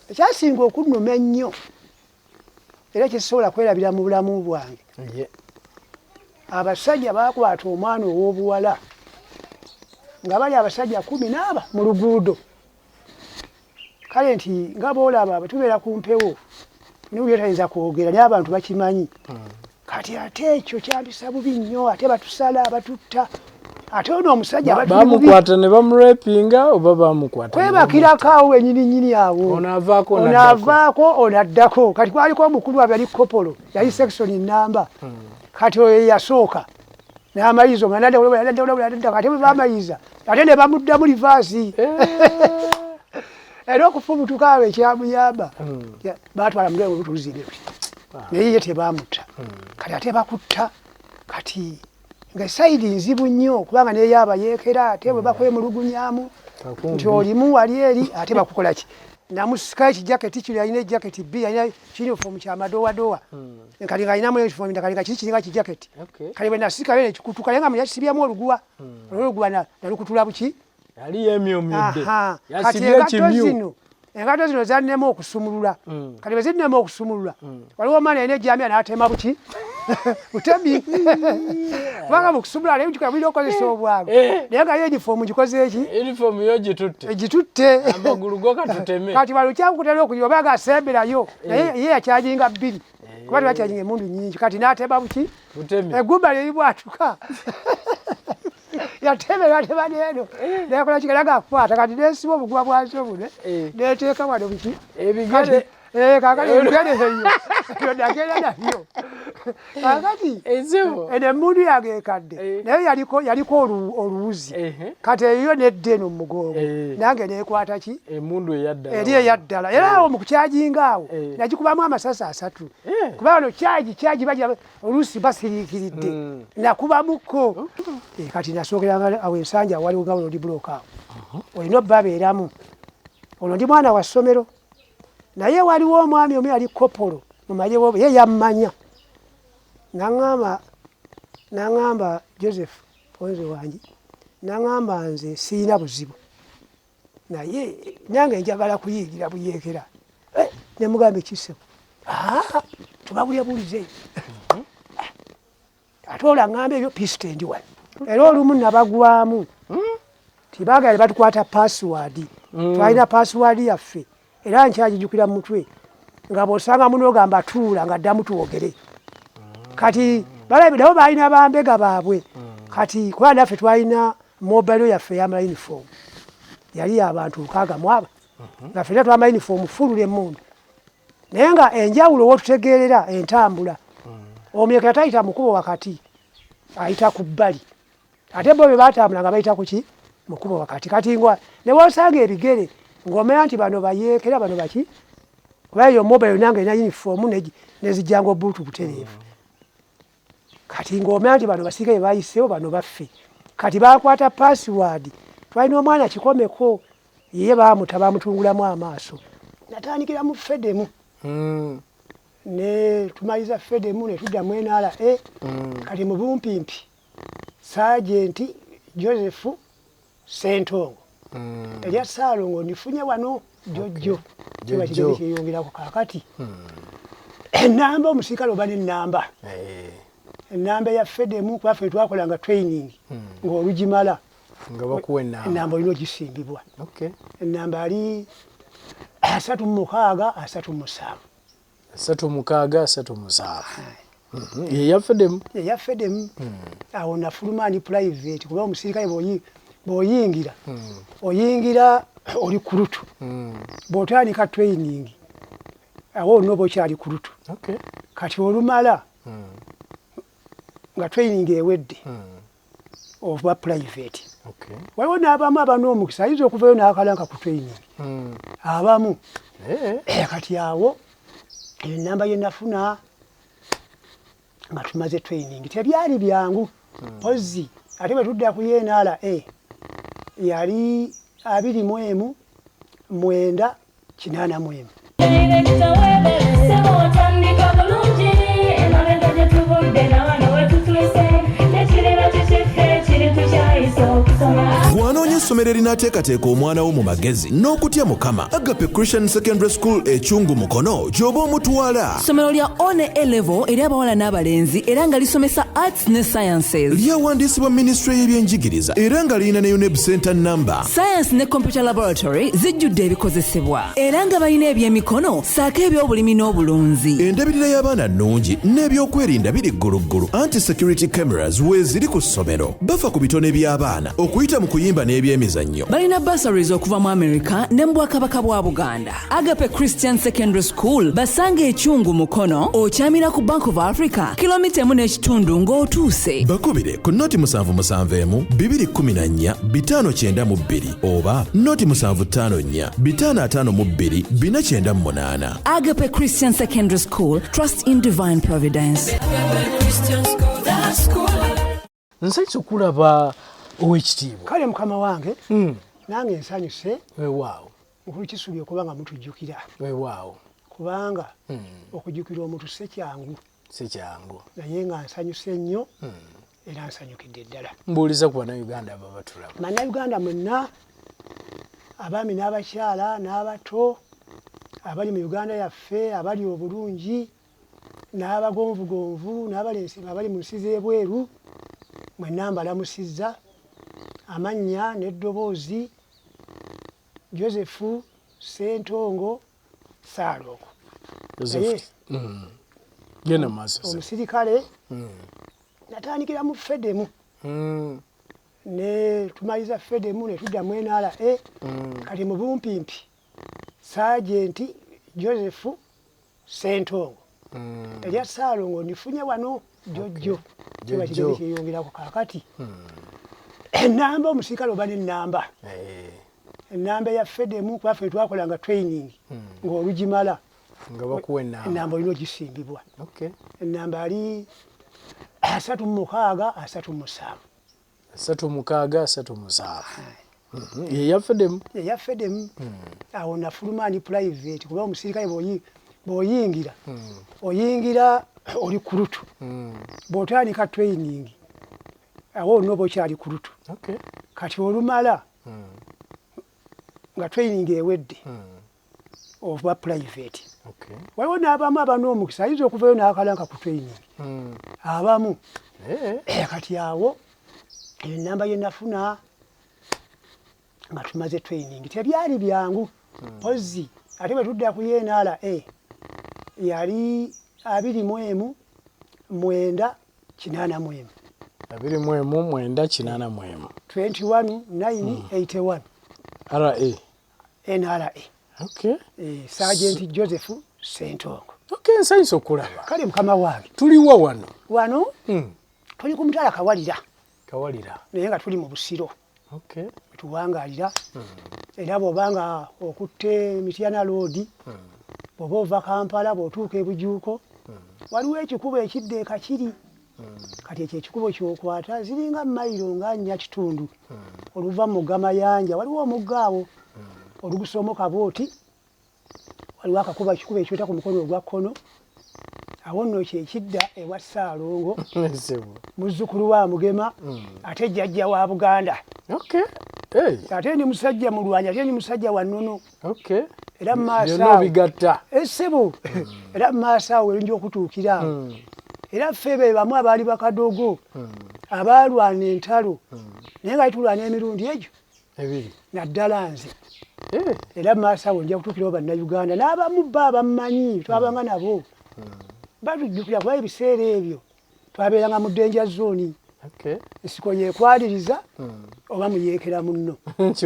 Ekyasinga okunnuma ennyo era kyesobola kwerabira mu bulamu bwange, abasajja bakwata omwana ow'obuwala nga bali abasajja 10 n'aba mu luguudo. Kale nti nga boolaba bwe tubeera ku mpewo niwulira tayinza kwogera, naye abantu bakimanyi. Kati ate ekyo kyampisa bubi nnyo, ate batusala batutta, ate ono omusajja bamukwata ne bamurepinga oba bamukwata kwebakirako awo wenyini nyini awo, ono avaako ono addako. Kati kwaliko omukulu waabwe yali kopolo, yali section namba. Kati oyo yasooka n'amayiza, omwana ate bwe bamayiza ate ne bamuddamu reverse era okufubutuka awo ekyamuyamba batwala mudwaliro butuzimbe luti, naye ye tebamutta. Kati ate bakutta, kati nga side nzibu nnyo kubanga neyo abayeekera ate bwe bakwemulugunyamu nti olimu wali eri ate bakukola ki. Namusikayo ekijaketi kino, yalina ejaketi bbiri, yalina uniform kyamadowadowa, kati nga alinamu uniform, kati nga kiri kiringa kijaketi. Kati bwe nasikayo nekikutuka, naye nga yakisibyemu oluguwa, oluguwa nalukutula buki. Yali yemyomyodde. Kati engatto zino, engatto zino zannema okusumulula. Kati bwe zinnema okusumulula, waliwo omwana yalina ejjambiya n'atema buki butemi, kubanga mu kusumulula naye mukikola mulina okukozesa obwangu, naye nga yo uniform gikoze eki? Uniform yo gitutte. Egitutte. Amagulu go katuteme. Kati wali okyakutera okugira oba nga asemberayo, naye ye yakyajinga bbiri kuba tebakyajinga emundu nyingi. Kati n'atema buki eggumba lyeribwatuka, yatema yatema neeno nekola kigala gakukwata. Kati nesiba obuguwa bwazo buno neteeka wano buki ebigere. Kakati ebigere eyo ebyo nagenda nabyo. Kakati eno emundu yange ekadde, naye yaliko oluwuzi, kati eyo nedda eno mu mugongo, nange nekwata ki emundu eyaddala eri eyaddala. Era awo mu kukyajinga awo nagikubamu amasasi 3, kuba wano kyagi bajja oluusi basiriikiridde, nakubamuko. Kati nasookeranga awo ensanja waliwo nga road block awo, olina obbabeeramu. Olwo ndi mwana wa ssomero, naye waliwo omwami omu yali kopolo mumanye, ye yammanya naŋŋamba Joseph onze wangi, naŋŋamba nze siyina buzibu, naye nange njagala kuyingira buyeekera. Nemugamba ekisebo tubabulya bulize, ate olwo aŋŋamba ebyo pisito endi wano. Era olumu nabagwamu tibagala ne batukwata password. Twalina password yaffe era nkyagijjukira mu mutwe, nga bw'osanga muno ogamba tuula nga ddamu twogere. Kati balabi nabo balina bambega baabwe. Kati kuba naffe twalina mobile yaffe eyambala uniform, yali abantu 60 mu aba, nga ffenna twambala uniform full emundu, naye nga enjawulo wotutegeerera entambula, omuyekera tayita mukubo wakati, ayita ku bbali, ate bo bwe batambula nga bayita kuki mukubo wakati. Kati nga ne wosanga ebigere ng'omanya nti bano bayeekera, bano baki, kuba eyo mobile nange erina uniform nezijjanga obuutu butereevu. Kati ng'omanya nti bano basiige be bayiseewo, bano baffe. Kati bakwata password, twalina omwana kikomeko, ye baamuta bamutungulamu amaaso. Natandikira mu fedemu ne tumaliza fedemu ne tudda mu NRA. Kati mu bumpimpi Sergeant Joseph Ssentongo, erya Ssaalongo ndifunye wano jjojjo kiba kigezi kyeyongerako. Kaakati ennamba omusirikale oba n'ennamba, ennamba eya fedemu, kuba ffe twakolanga training ng'olugimala nga bakuwa ennamba, ennamba olina ogisimbibwa. Ennamba ali 36 37. 36 37, eya fedemu. Eya fedemu. Awo nafuluma ndi private, kuba omusirikale bw'oyingira oyingira oli recruit, bw'otandika training awo olina oba okyali recruit. Kati olumala nga training ewedde oba private. Waliwo n'abamu abana omukisa, ayinza okuvayo n'akalanka ku training abamu. Kati awo enamba ye nafuna nga tumaze training tebyali byangu pozi. Ate bwe tudda ku NRA yali 21 9 81. Sebo otandika bulungi, emabega gye tuvudde na wano we tutuuse, nekiriba kikiffe kiri tukyayisa okusoma. Gwanonyesa. essomero erinaateekateeka omwana wo mu magezi n'okutya Mukama, Agape Christian Secondary School Ekyungu Mukono gy'oba omutwala. Ssomero lya one A level eri abawala n'abalenzi era nga lisomesa arts ne sciences. Lyawandiisibwa minisitule y'ebyenjigiriza era nga lirina ne UNEB center number. Science ne computer laboratory zijjudde ebikozesebwa era nga balina ebyemikono ssaako eby'obulimi n'obulunzi. Endabirira y'abaana nnungi n'ebyokwerinda biri gguluggulu, anti security cameras weeziri ku ssomero. Bafa ku bitone by'abaana okuyita mu kuyimba n'ebyemizannyo. Balina bursaries okuva mu America ne mu Bwakabaka bwa Buganda. Agape Christian Secondary School basanga Ekyungu Mukono, okyamira ku Bank of Africa kilomita 1.5 ng'otuuse. Bakubire ku 077 214 592 oba 0754 552 498. Agape Christian Secondary School, trust in divine providence. Nsanyuse okulaba owekitiibwa. Kale mukama wange, nange nsanyuse. Weewaawo. Mukulu Kisubi, okuba nga mutujjukira. Weewaawo. Kubanga okujjukira omuntu si kyangu. Si kyangu. Naye nga nsanyuse nnyo era nsanyukidde ddala. Mbuuliza ku Bannayuganda abo batulaba. Bannayuganda mwenna, abaami n'abakyala n'abato abali mu Uganda yaffe, abali obulungi n'abagonvugonvu n'abali abali mu nsi z'ebweru, mwenna mbalamusizza. Amannya n'eddoboozi, Joseph Ssentongo Ssaalongo. Joseph, genda mu maaso. Omusirikale natandikira mu fedemu ne tumaliza fedemu ne tudda mu NRA. Kati mu bumpimpi Sergeant Joseph Ssentongo, erya Ssaalongo ndifunye wano jojjo kiba Jojjo. kigezi kyeyongerako. Kaakati enamba, omusirikale oba n'ennamba, ennamba eya fedemu, kuba ffe twakolanga training ng'olugimala nga bakuwa ennamba. Ennamba olina ogisimbibwa. Ennamba ali 36 37. 36 37. Ye yaffedemu. Eya fedemu. Awo nafuluma ndi private, kuba omusirikale bw'oyingira oyingira oli recruit. Bw'otandika training awo olina oba okyali recruit. Kati olumala nga training ewedde, oba private. Waliwo n'abamu abana omukisa, ayinza okuvayo n'akalanka ku training abamu. Kati awo enamba ye nafuna nga tumaze training tebyali byangu pozi. Ate bwe tudda ku NRA yali 21 9 81. 21 9 81. 21 9 81. RA. NRA. Sergeant Joseph Ssentongo. Okay, nsanyuse okulaba. Kale mukama wange. Tuliwa wano? Wano tuli ku mutala Kawalira. Kawalira. Naye nga tuli mu Busiro tuwangalira. Era bw'obanga okutte Mityana Road, bw'oba ova Kampala, bw'otuuka ebujuuko waliwo ekikubo ekidda ekakiri. Kati ekyo ekikubo kyokwata ziringa mayiro nga 4.5 oluva mu Gamayanja. Waliwo omugga awo olugusomoka bwoti, waliwo akakuba ekikubo ekiweta ku mukono ogwa kkono. Awo nno kyekidda ewa Ssaalongo, muzzukulu wa Mugema ate jjajja wa Buganda. Ate ndi musajja mulwanyi, ate ndi musajja wa nnono. Era mu maaso Byonna awo obigatta. Essebo, era mu maaso awo erinja okutuukira awo. Era ffe be bamu abaali bakadogo abaalwana entalo, naye nga tulwana emirundi egyo ebiri. Naddala nze. Era mu maaso awo nja kutuukirawo Bannayuganda n'abamu bo abammanyi twabanga nabo batujjukira, kuba ebiseera ebyo twabeeranga mu danger zone. Ensiko yekwaliriza oba muyeekera munno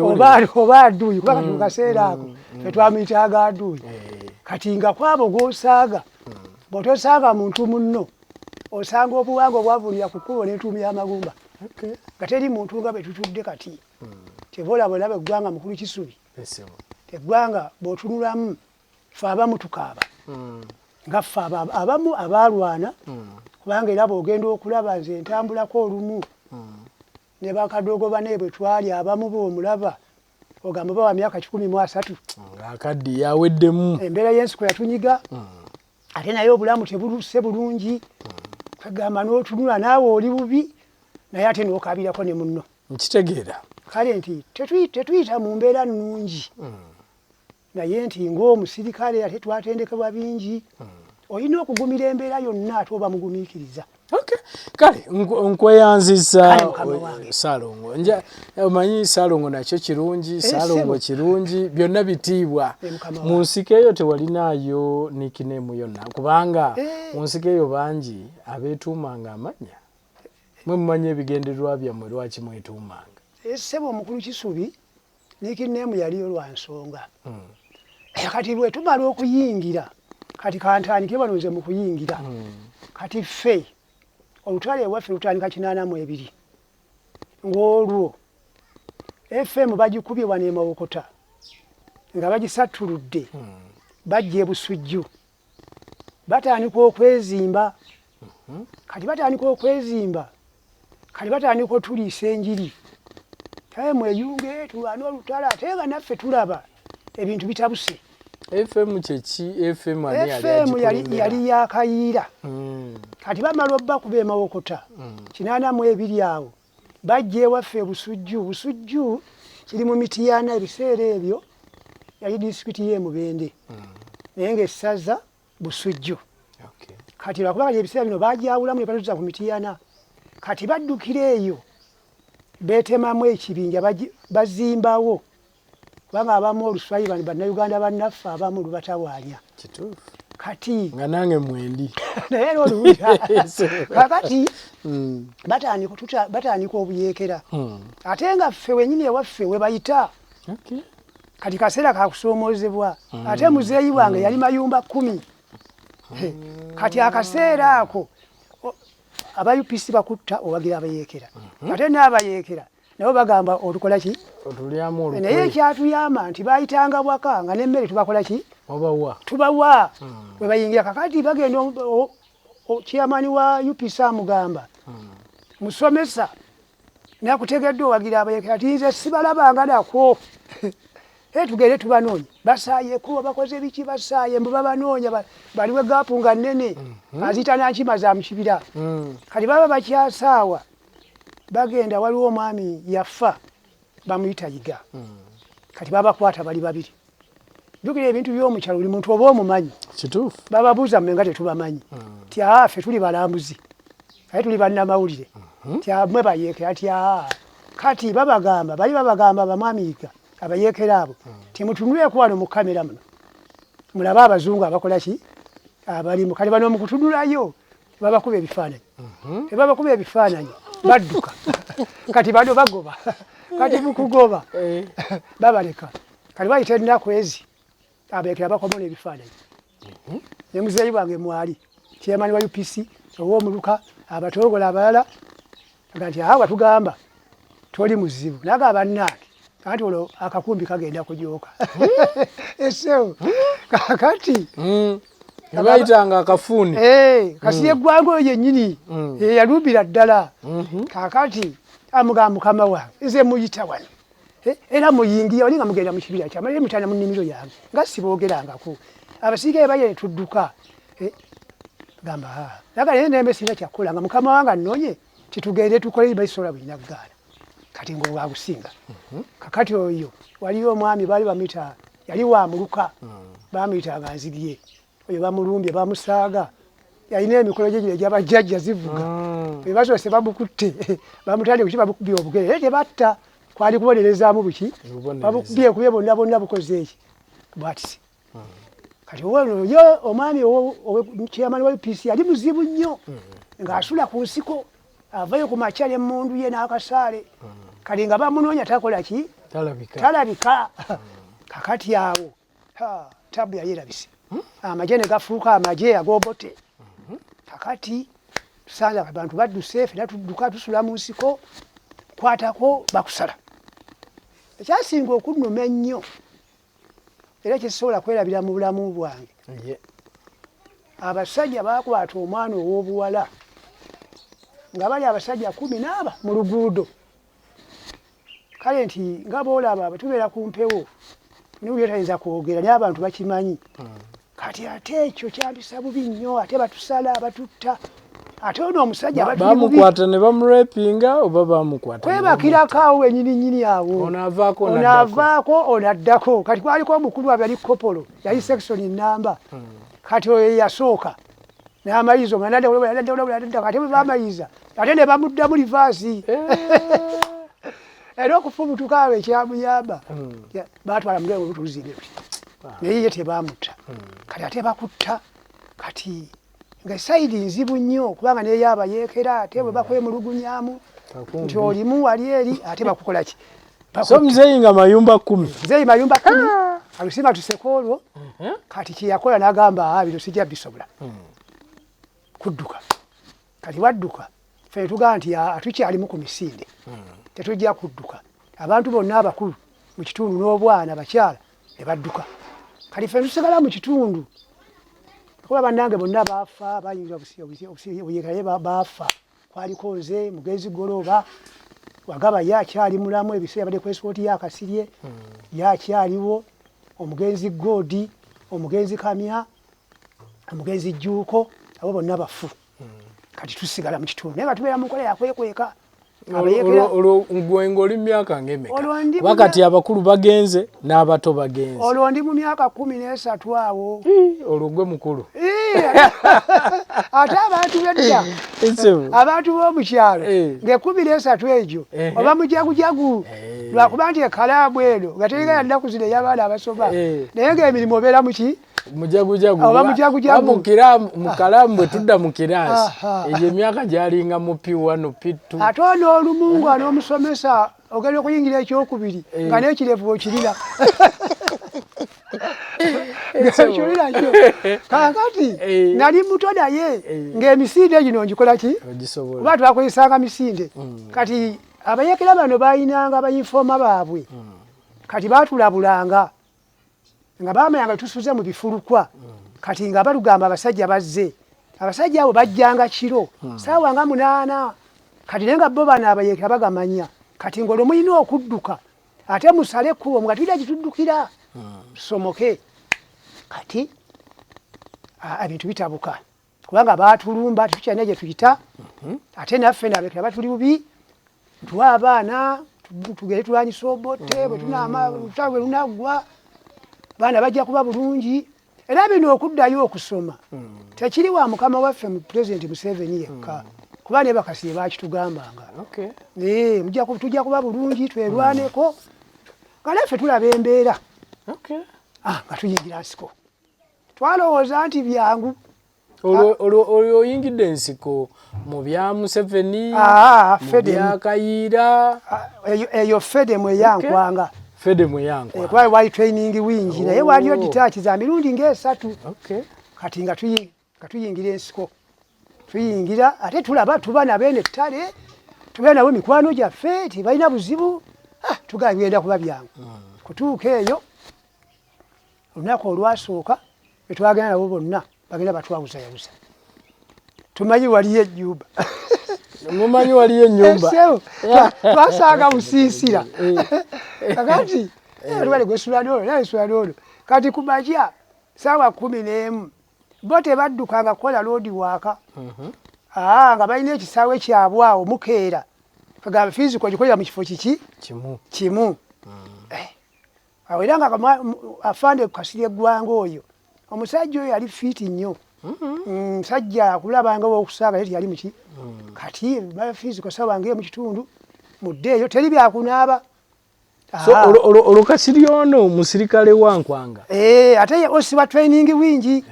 oba aduuyi, kuba kati mu kaseera ako fe twamuyitaga aduuyi. Kati nga kwabo gw'osaaga, bw'otosanga muntu munno osanga obuwanga obwavulira ku kkubo n'entuumu y'amagumba, nga teri muntu nga bwe tutudde kati. Kyeva olaba olaba eggwanga, mukulu Kisubi, eggwanga bw'otunulamu fe abamu tukaaba nga ffe abamu abaalwana, kubanga era bw'ogenda okulaba nze ntambulako olumu ne bakadogo bane bwe twali abamu, bw'omulaba ogamba oba wa myaka 130. Ng'akaddi yaweddemu. Embeera y'ensiko yatunyiga, ate naye obulamu tebuluse bulungi. Kagamba n'otunula naawe oli bubi, naye ate n'okabirako ne munno. Nkitegeera. Kale nti tetuyita mu mbeera nnungi, naye nti ng'omusirikale ate twatendekebwa bingi, olina okugumira embeera yonna ate oba mugumiikiriza. Okay. Kale nkweyanziza. Kale, mukama wange. Saalongo, nja omanyi Saalongo nakyo kirungi, Saalongo Ssebo. kirungi, byonna bitiibwa. Eh, mukama Mu wange. nsiko eyo tewalinaayo nickname yonna? Kubanga mu nsiko eyo bangi abeetuumanga amannya. Mwe mumanyi ebigendererwa byammwe lwaki mwetuumanga? Ssebo omukulu Kisubi, nickname yaliyo lwa nsonga. Kati bwe tumala okuyingira, kati kantandike wano nze mu kuyingira. Kati ffe olutalo ewaffe lutandika 82, ng'olwo FM bagikubye wano e Mawokota, nga bagisattuludde, bajja e Busujju, batandika okwezimba. Kati batandika okwezimba, kati batandika otuliisa enjiri, kale mweyunge tulwane olutalo, ate nga naffe tulaba ebintu bitabuse. FM kyeki? FM ani yali FM yali, agikulembera? Yali yakayiira. Kati bamala obbakuba emawokota 82 awo, bajja ewaffe e Busujju. Busujju kiri mu Mitiyana, ebiseera ebyo yali disitulikiti y'e Mubende, naye ng'essaza Busujju. Kati lwakuba kati ebiseera bino bajawulamu ne batuza ku Mitiyana. Kati baddukira eyo, beetemamu ekibinja, bazimbawo, kubanga abamu oluswayiri bano Bannayuganda bannaffe abamu lubatawaanya. Kituufu. Kati nga nange mwendi. Naye era oluwulira. Kakati batandika obuyeekera, ate nga ffe wenyini ewaffe we bayita. Kati kaseera kakusoomoozebwa, ate muzeeyi wange yali mayumba 10. Kati akaseera ako aba UPC bakutta owagira abayeekera, ate n'abayeekera nabo bagamba olukola ki? Otulyamu Naye olukwe. Ekyatuyamba nti bayitanga bwaka nga n'emmere tubakola ki? Wabawa. Tubawa. Bwe bayingira kakati bagenda, chairman wa UPC amugamba, "Musomesa, nakutegedde owagira abayeekera." Ati, "Nze sibalabanga nako. E tugende tubanoonya, basaayeko, bakoze biki, basaaye." Mbu babanoonya, baliwo gap nga nnene, aziyita nankima za mukibira. Kati baba bakyasaawa, bagenda, waliwo omwami yafa bamuyita Yiga. Kati babakwata bali babiri. Jjukira ebintu by'omukyalo, buli muntu oba omumanyi. Kituufu. Bababuuza, "Mmwe nga tetubamanyi?" Ti, "Aa, ffe tuli balambuzi, aye tuli bannamawulire." Ti, "Aa, mmwe bayeekera?" Ti, "Aa." Kati babagamba, bali babagamba bamwami Yiga, abayeekera abo, ti, "Mutunuleko wano mu kamera muno, mulabe abazungu abakola ki abalimu." Kati bano mu kutunulayo babakuba ebifaananyi. Tebabakuba ebifaananyi, badduka. Kati bano bagoba, kati mukugoba babaleka. Kati bayita ennaku ezi, abeekera bakomawo n'ebifaananyi, ne muzeeyi wange mwali, chairman wa UPC ow'omuluka, abatongole abalala, aga nti, "Awa tugamba toli muzibu." Naga, "Bannange, anti olwo akakumbi kagenda kujooka esewo." Kakati Nebayitanga akafuuni. Eh, kasi eggwanga oyo yennyini yalumbira ddala. Kakati amugamba, "Mukama wange, nze muyita wano. Eh, era muyingiye wali nga mugenda mu kibira kyamale mutana mu nnimiro yange nga siboogerangako. Abasirikale baye tudduka." Eh, gamba, "Ah." Naga, "Naye nembe sirina kyakukola nga mukama wange annoonye titugende tukole, basobola bulina kugaana." Kati ng'owagusinga. Kakati oyo waliyo omwami baali bamuyita, yali wa muluka, bamuyitanga Nzigye. Oyo bamulumbye, bamusaaga, yalina emikolo gye gino egyabajjajja zivuga. Bebasoose bamukutte, bamutandike kuki, bamukubye obugere, naye tebatta, kwali kubonerezaamu buki. Okubonereza. Bamukubye kubye bonna bonna, bukoze eki, bwatisi. Kati ono ye omwami chairman wa UPC yali muzibu nnyo, ng'asula ku nsiko, avayo ku makya n'emmundu ye n'akasaale. Kati nga bamunoonya, takola ki? Talabika. Talabika. Kakati awo ha, tabu yali erabise, amagye ne gafuuka amagye ag'Obote. Kakati tusanze abantu badduse, fena tudduka, tusula mu nsiko, kwatako bakusala. Ekyasinga okunnuma ennyo era kyesobola kwerabira mu bulamu bwange, abasajja bakwata omwana ow'obuwala nga bali abasajja 10 n'aba mu luguudo. Kale nti nga boolaba bwe tubeera ku mpewo, niwulira tayinza kwogera, naye abantu bakimanyi. Kati ate ekyo kyampisa bubi nnyo, ate batusala, batutta. Ate ono omusajja bamukwata ne bamurepinga oba bamukwata kwebakirako awo wenyini nyini awo onavaako onavaako onaddako. Kati kwaliko omukulu waabwe yali kopolo, yali section namba. Kati oyo yasooka n'amayiza omulala, kati bwe bamayiza ate ne bamuddamu rivaasi era okufubutuka awo ekyamuyamba batwala mugendo olutuzimbe luti, naye ye tebamutta. Kati ate bakutta kati nga sayidi nzibu nnyo, kubanga neyo abayeekera ate bwe bakwemulugunyamu nti olimu wali eri ate bakukola ki? So muzeeyi nga mayumba 10, muzeeyi mayumba 10 alusima tuseko olwo. Kati kyeyakola n'agamba bino sijja bisobola kudduka. Kati wadduka ffe tugamba nti tukyalimu ku misinde, tetujja kudduka. Abantu bonna abakulu mu kitundu n'obwana bakyala ne badduka. Kati ffe tusigala mu kitundu kuba bannange bonna baafa, bayingira obuyekeraye baafa. Kwaliko nze mugenzi Goloba wagaba ye akyali mulamu, ebiseera badde kwesipooti ya Kasirye ye akyaliwo, omugenzi Godi, omugenzi Kamya, omugenzi Jjuuko, abo bonna bafu. Kati tusigala mu kitundu naye nga tubeera mu nkola yakwekweka. Olwo gwe ng'oli mu myaka ng'emeka? Wakati abakulu bagenze n'abato bagenze. Olwo ndi mu myaka 13 awo. Olwo gwe mukulu. Ate abantu bedda, abantu b'omukyalo ng'e13 egyo oba mujagujagu, lwakuba nti ekalaabu eno nga teringa ya nnaku zino ey'abaana abasoma, naye ng'emirimu obeera muki? Mujagujagu. Oba mujagujagu. Mu kalaamu bwe tudda mu kiraasi egyo emyaka gyalinga mu P1 P2. Ate ono olumu nga n'omusomesa ogenda okuyingira ekyokubiri nga n'ekirevu okirina. Ekirina kyo. Kaakati nali muto naye ng'emisinde gino ngikola ki? Kuba twakozesanga misinde. Kati abayeekera bano baayinanga abayinfooma baabwe. Kati baatulabulanga nga bamanya tusuze mu bifulukwa. Kati nga balugamba abasajja bazze, abasajja abo bajjanga kiro saawa nga 8. Kati naye nga bo bano abayeekera bagamanya. Kati ng'olwo mulina okudduka ate musale ekkubo nga tulina gyetuddukira tusomoke. Kati ebintu bitabuka kubanga baatulumba tetukyalina gye tuyita, ate naffe nabeekera batuli bubi, tuwa abaana tugende tulwanyisa Obote, bwe bwe lunaggwa baana bajja kuba bulungi. Era bino okuddayo okusoma tekiri wa mukama waffe mu Pulezidenti Museveni yekka, kuba ne Bakasiye baakitugambanga tujja kuba bulungi twerwaneko, nga naffe tulaba embeera nga tuyingira nsiko. Twalowooza nti byangu. Olwo oyingidde ensiko mu bya Museveni, mu bya Kayiira. Eyo Fedemu eyankwanga. Fedemu eyankwanga. Kuba wali training wingi naye waliyo detach za mirundi ng'esatu. Kati nga tuyingira ensiko, tuyingira ate tulaba tuba nabeene ettale, tubeera nabo mikwano gyaffe tebalina buzibu, tugamba bigenda kuba byangu. Kutuuka eyo olunaku olwasooka betwagenda nabo bonna bagenda batwawuzayawuza, tumanyi waliyo ennyumba. Mumanyi waliyo ennyumba. Twasanga busiisira. Kakati tubale gwesula n'olwo naye sula n'olwo. Kati ku makya saawa 11 bo tebaddukanga kukola loodi waaka, nga balina ekisaawe kyabwe awo mukeera kagamba fiiziko ogikolera mu kifo kiki kimu. Awo era nga afande Kasirye Eggwanga oyo omusajja oyo yali fiiti nnyo, musajja akulabanga owokusaaga naye teyali muki. Kati fiiziko sawa ng'emu kitundu muddeeyo teri byakunaaba. So olwo Kasirye ono musirikale wa Nkwanga. Ate ye osi wa training wingi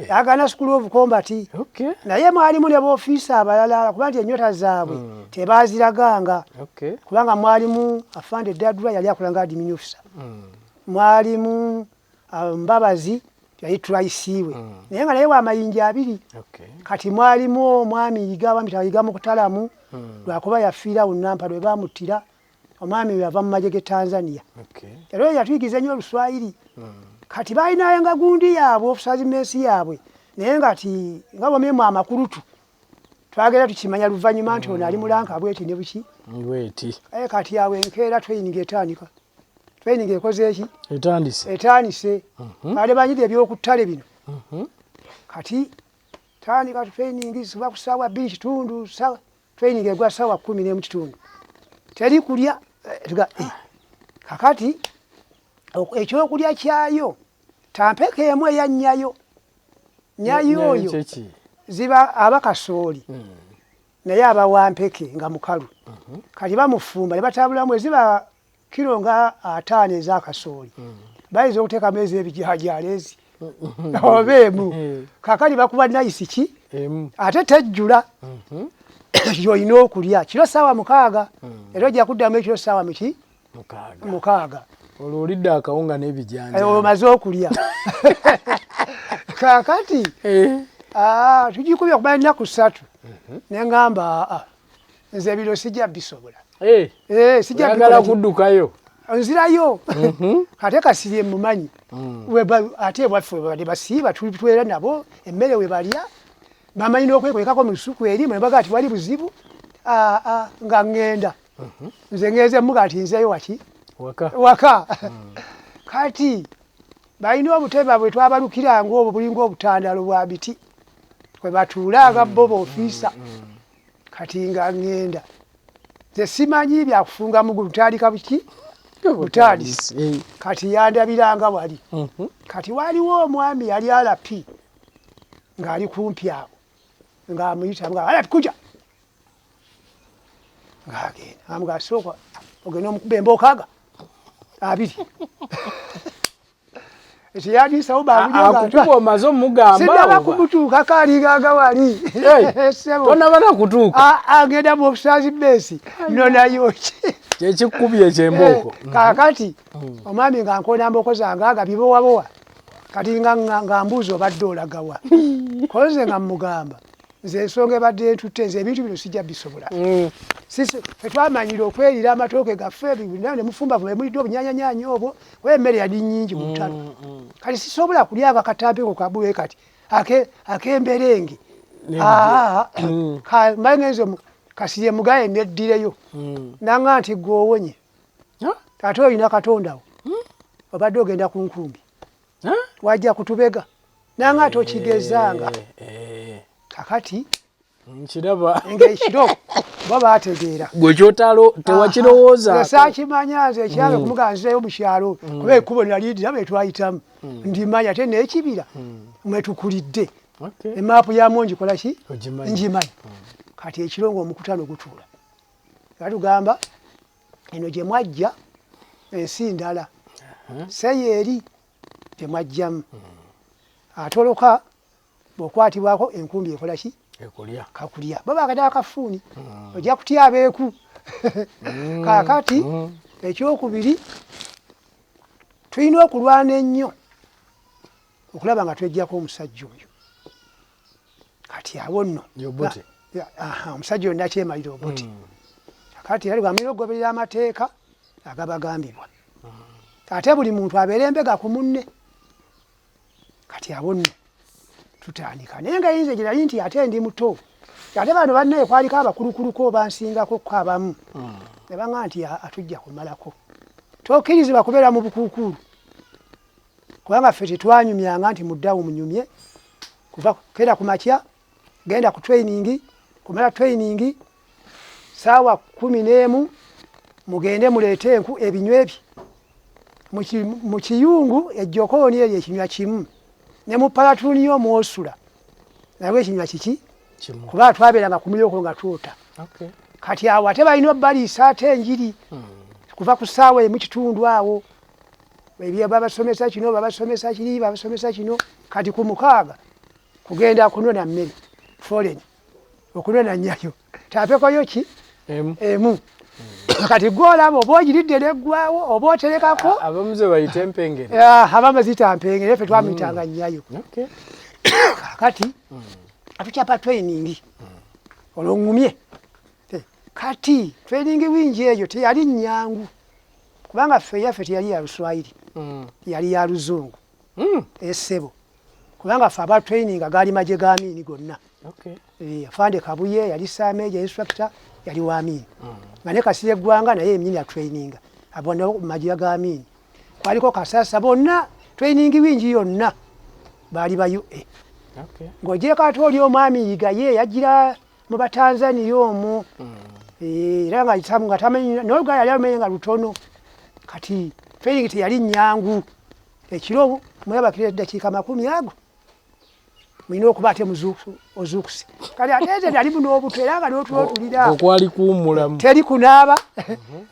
agana school of combat. Naye mwalimu ne boofiisa abalala kuba nti ennyota zaabwe tebaaziraganga. Kubanga mwalimu afande Dadra yali akola nga admin officer. Mwalimu Mbabazi yali tulaisiwe naye nga naye wa mayinja 2. Kati mwalimu omwami Yiga bamuyita Yiga Mukutalamu lwakuba yafiira Nampa lwe bamuttira. Omwami oyo yava mu magye g'e Tanzania. Era oyo yatuyigiza nnyo Oluswayiri. Kati baalinanga gundi yaabwe officers mess yaabwe, naye nga ti nga bwomyemu amakulutu twagenda tukimanya luvannyuma nti ono ali mulanka bweti ne buki bweti. Kati awo enkeera training etandika. Training ekoze eki? Etandise. Etandise. Bali banyidde ebyokuttale bino. Kati Tandika training ziba ku ssaawa 2:15, ssaawa training egwa ssaawa 11:15, teri kulya. Kakati ekyokulya kyayo tampeka emu eya nnyayo, nnyayo oyo ziba aba kasooli naye aba wampeke nga mukalu. Kati bamufumba ne batabulamu, eziba kiro nga 50 ez'akasooli, bayinza okuteekamu ez'ebijajaalo ezi oba emu. Kakati bakuba nayisi ki ate tejjula, gy'olina okulya kiro ssaawa 6, era ojja kuddamu ekiro ssaawa muki? 6. Olwo olidde akawunga n'ebijanjaalo, omaze okulya. Kakati tugikubye okumala ennaku 3, ne ŋŋamba aa, nze bino sijja bisobola. Sijja kuddukayo. Nzirayo. Ate Kasirye mumanyi, ate ewaffe webadde basiiba tutwera nabo emmere we balya, bamanyi n'okwekwekako mu lusuku eri mwebaga ati wali buzibu. Nga ŋŋenda nze ŋŋenze muga ati nzeeyo waki? Waka. Kati balina obutebe bwe twabalukiranga, obwo bulinga obutandalo bwa miti kwe batuulanga bo boofiisa. Kati nga ŋŋenda nze simanyi byakufunga mugulu, tandika buki butandisi. Kati yandabiranga wali. Kati waliwo omwami yali alapi ng'ali kumpi awo, ng'amuyita nga alapi kuja, ng'agenda amuga sooka ogenda omukuba embookaaga 2. Ekiyadiisawo bakukuba omaze omugamba. Sinaba kumutuukako, alinganga wali. Tonaba nakutuuka. Agenda mu officers mess nonayo ki? Kyekikubye ekyembooko. Kakati omwami nga nkoona mbooko zange aga bibowabowa, kati nga mbuuza obadde olagawa? Koze nga mugamba nze ensonga ebadde entutte, nze ebintu bino sijja bisobola. Ffe twamanyira okwerira amatooke gaffe ne mufumba mulidde obunyanyanyanya obwo, kuba emmere yali nnyingi mu ttalo. Kati sisobola kulyanga katampeko kabwe kati ak'emberenge. Mbangenze Kasirye mugaye neddireyo, nanga nti gwe owonye ate olina Katonda wo, obadde ogenda ku nkumbi wajja kutubega, nanga tokigezanga. Kakati nkiraba ng'ekiro bo bategeera. Gwe kyotalo tewakirowooza. Saakimanya nze ekyange kumuga nzireyo mu kyalo, kuba ekkubo nalidira bwe twayitamu ndimanya, ate n'ekibira mwe tukulidde, emaapu yamwo ngikola ki? Ngimanyi. Kati ekiro ng'omukutano gutuula, batugamba eno gye mwajja ensi ndala, seyo eri gye mwajjamu atoloka bw'okwatibwako enkumbi ekola ki? Kakulya. Bo bakati akafuuni ojja kutya abeeku. Kaakati ekyokubiri, tulina okulwana ennyo okulaba nga twejjako omusajja oyo. Kati awo nno omusajja oyo nakyemalira Obote. Kati era lwamulina okugoberera amateeka agabagambibwa, ate buli muntu abeere embega ku munne. Kati awo nno tutandika, naye nga yinza gye nti ate ndi muto, ate bano bannaye kwaliko abakulukuluko bansingako ko abamu, ne baŋŋamba nti atujja kumalako, tokkirizibwa kubeera mu bukuukulu, kubanga ffe tetwanyumyanga nti muddawo munyumye. Kuva kera ku makya genda ku training, kumala training saawa 11 mugende muleete enku, ebinywa ebyo mu kiyungu ejjokooni eryo ekinywa kimu, ne mu platoon yo mwosula nabwe ekinywa kiki, kuba twabeeranga ku mulyoko nga twota. Kati awo ate balina obbaliisa ate enjiri kuva ku ssaawa 1:15 awo, ebyo babasomesa kino, babasomesa kiri, babasomesa kino. Kati ku 6 kugenda kunona mmere foreign, okunona nnyayo tapekoyo ki emu. Kati gwe olaba oba ogiridde neggwawo oba oterekako. Abamu ze bayita empengere. Abamu ziyita mpengere, ffe twamuyitanga nnyayo. Kati atukyapa training olwo ŋŋumye. Kati training wingi eyo teyali nnyangu, kubanga ffe eyaffe teyali ya Luswayiri, yali ya Luzungu. Essebo, kubanga ffe aba training gaali magye ga Amiini gonna. Afande Kabuye yali sergeant major instructor, yali wa Amiini, nga ne Kasirye Eggwanga naye emyini ya training abona magye ga Amiini, kwaliko Kasasa, bonna training wingi yonna baali ba UA. Ng'ogyeko ate oli omwami Yiga ye yajjira mu Batanzania omwo. Era nga nga tamanyi n'Oluganda yali alumanyi nga lutono. Kati training teyali nnyangu. Ekiro mwebakira eddakiika 20 ago mulina okuba ate ozuukuse. Kati ate nze nali muno obuto era nga n'otulo tulira. Okwali kuwummulamu. Teri kunaaba,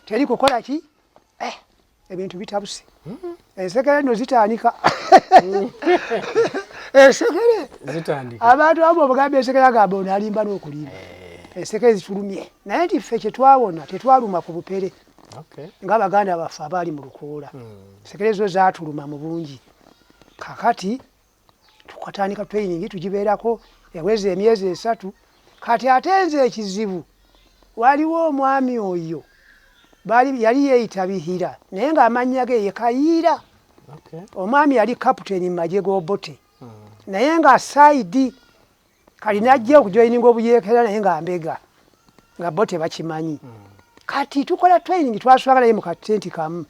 teri kukola ki? Ebintu bitabuse. Ensekere nno zitandika. Ensekere zitandika. Abantu abo obugamba ensekere agamba ono alimba n'okulimba. Ensekere zitulumye. Naye nti ffe kye twawona tetwaluma ku bupere. Nga baganda baffe abaali mu lukoola. Ensekere zo zaatuluma mu bungi. Kakati tukatandika training tugibeerako eweza emyezi 3. Kati ate nze ekizibu waliwo omwami oyo yali yeeyita Bihira naye ng'amannya ge ye Kayiira. Omwami yali captain mu magye g'Obote naye nga saidi kali najja okujoyininga obuyeekera naye nga mbega nga bo tebakimanyi. Kati tukola training twaswanga naye mu katenti kamu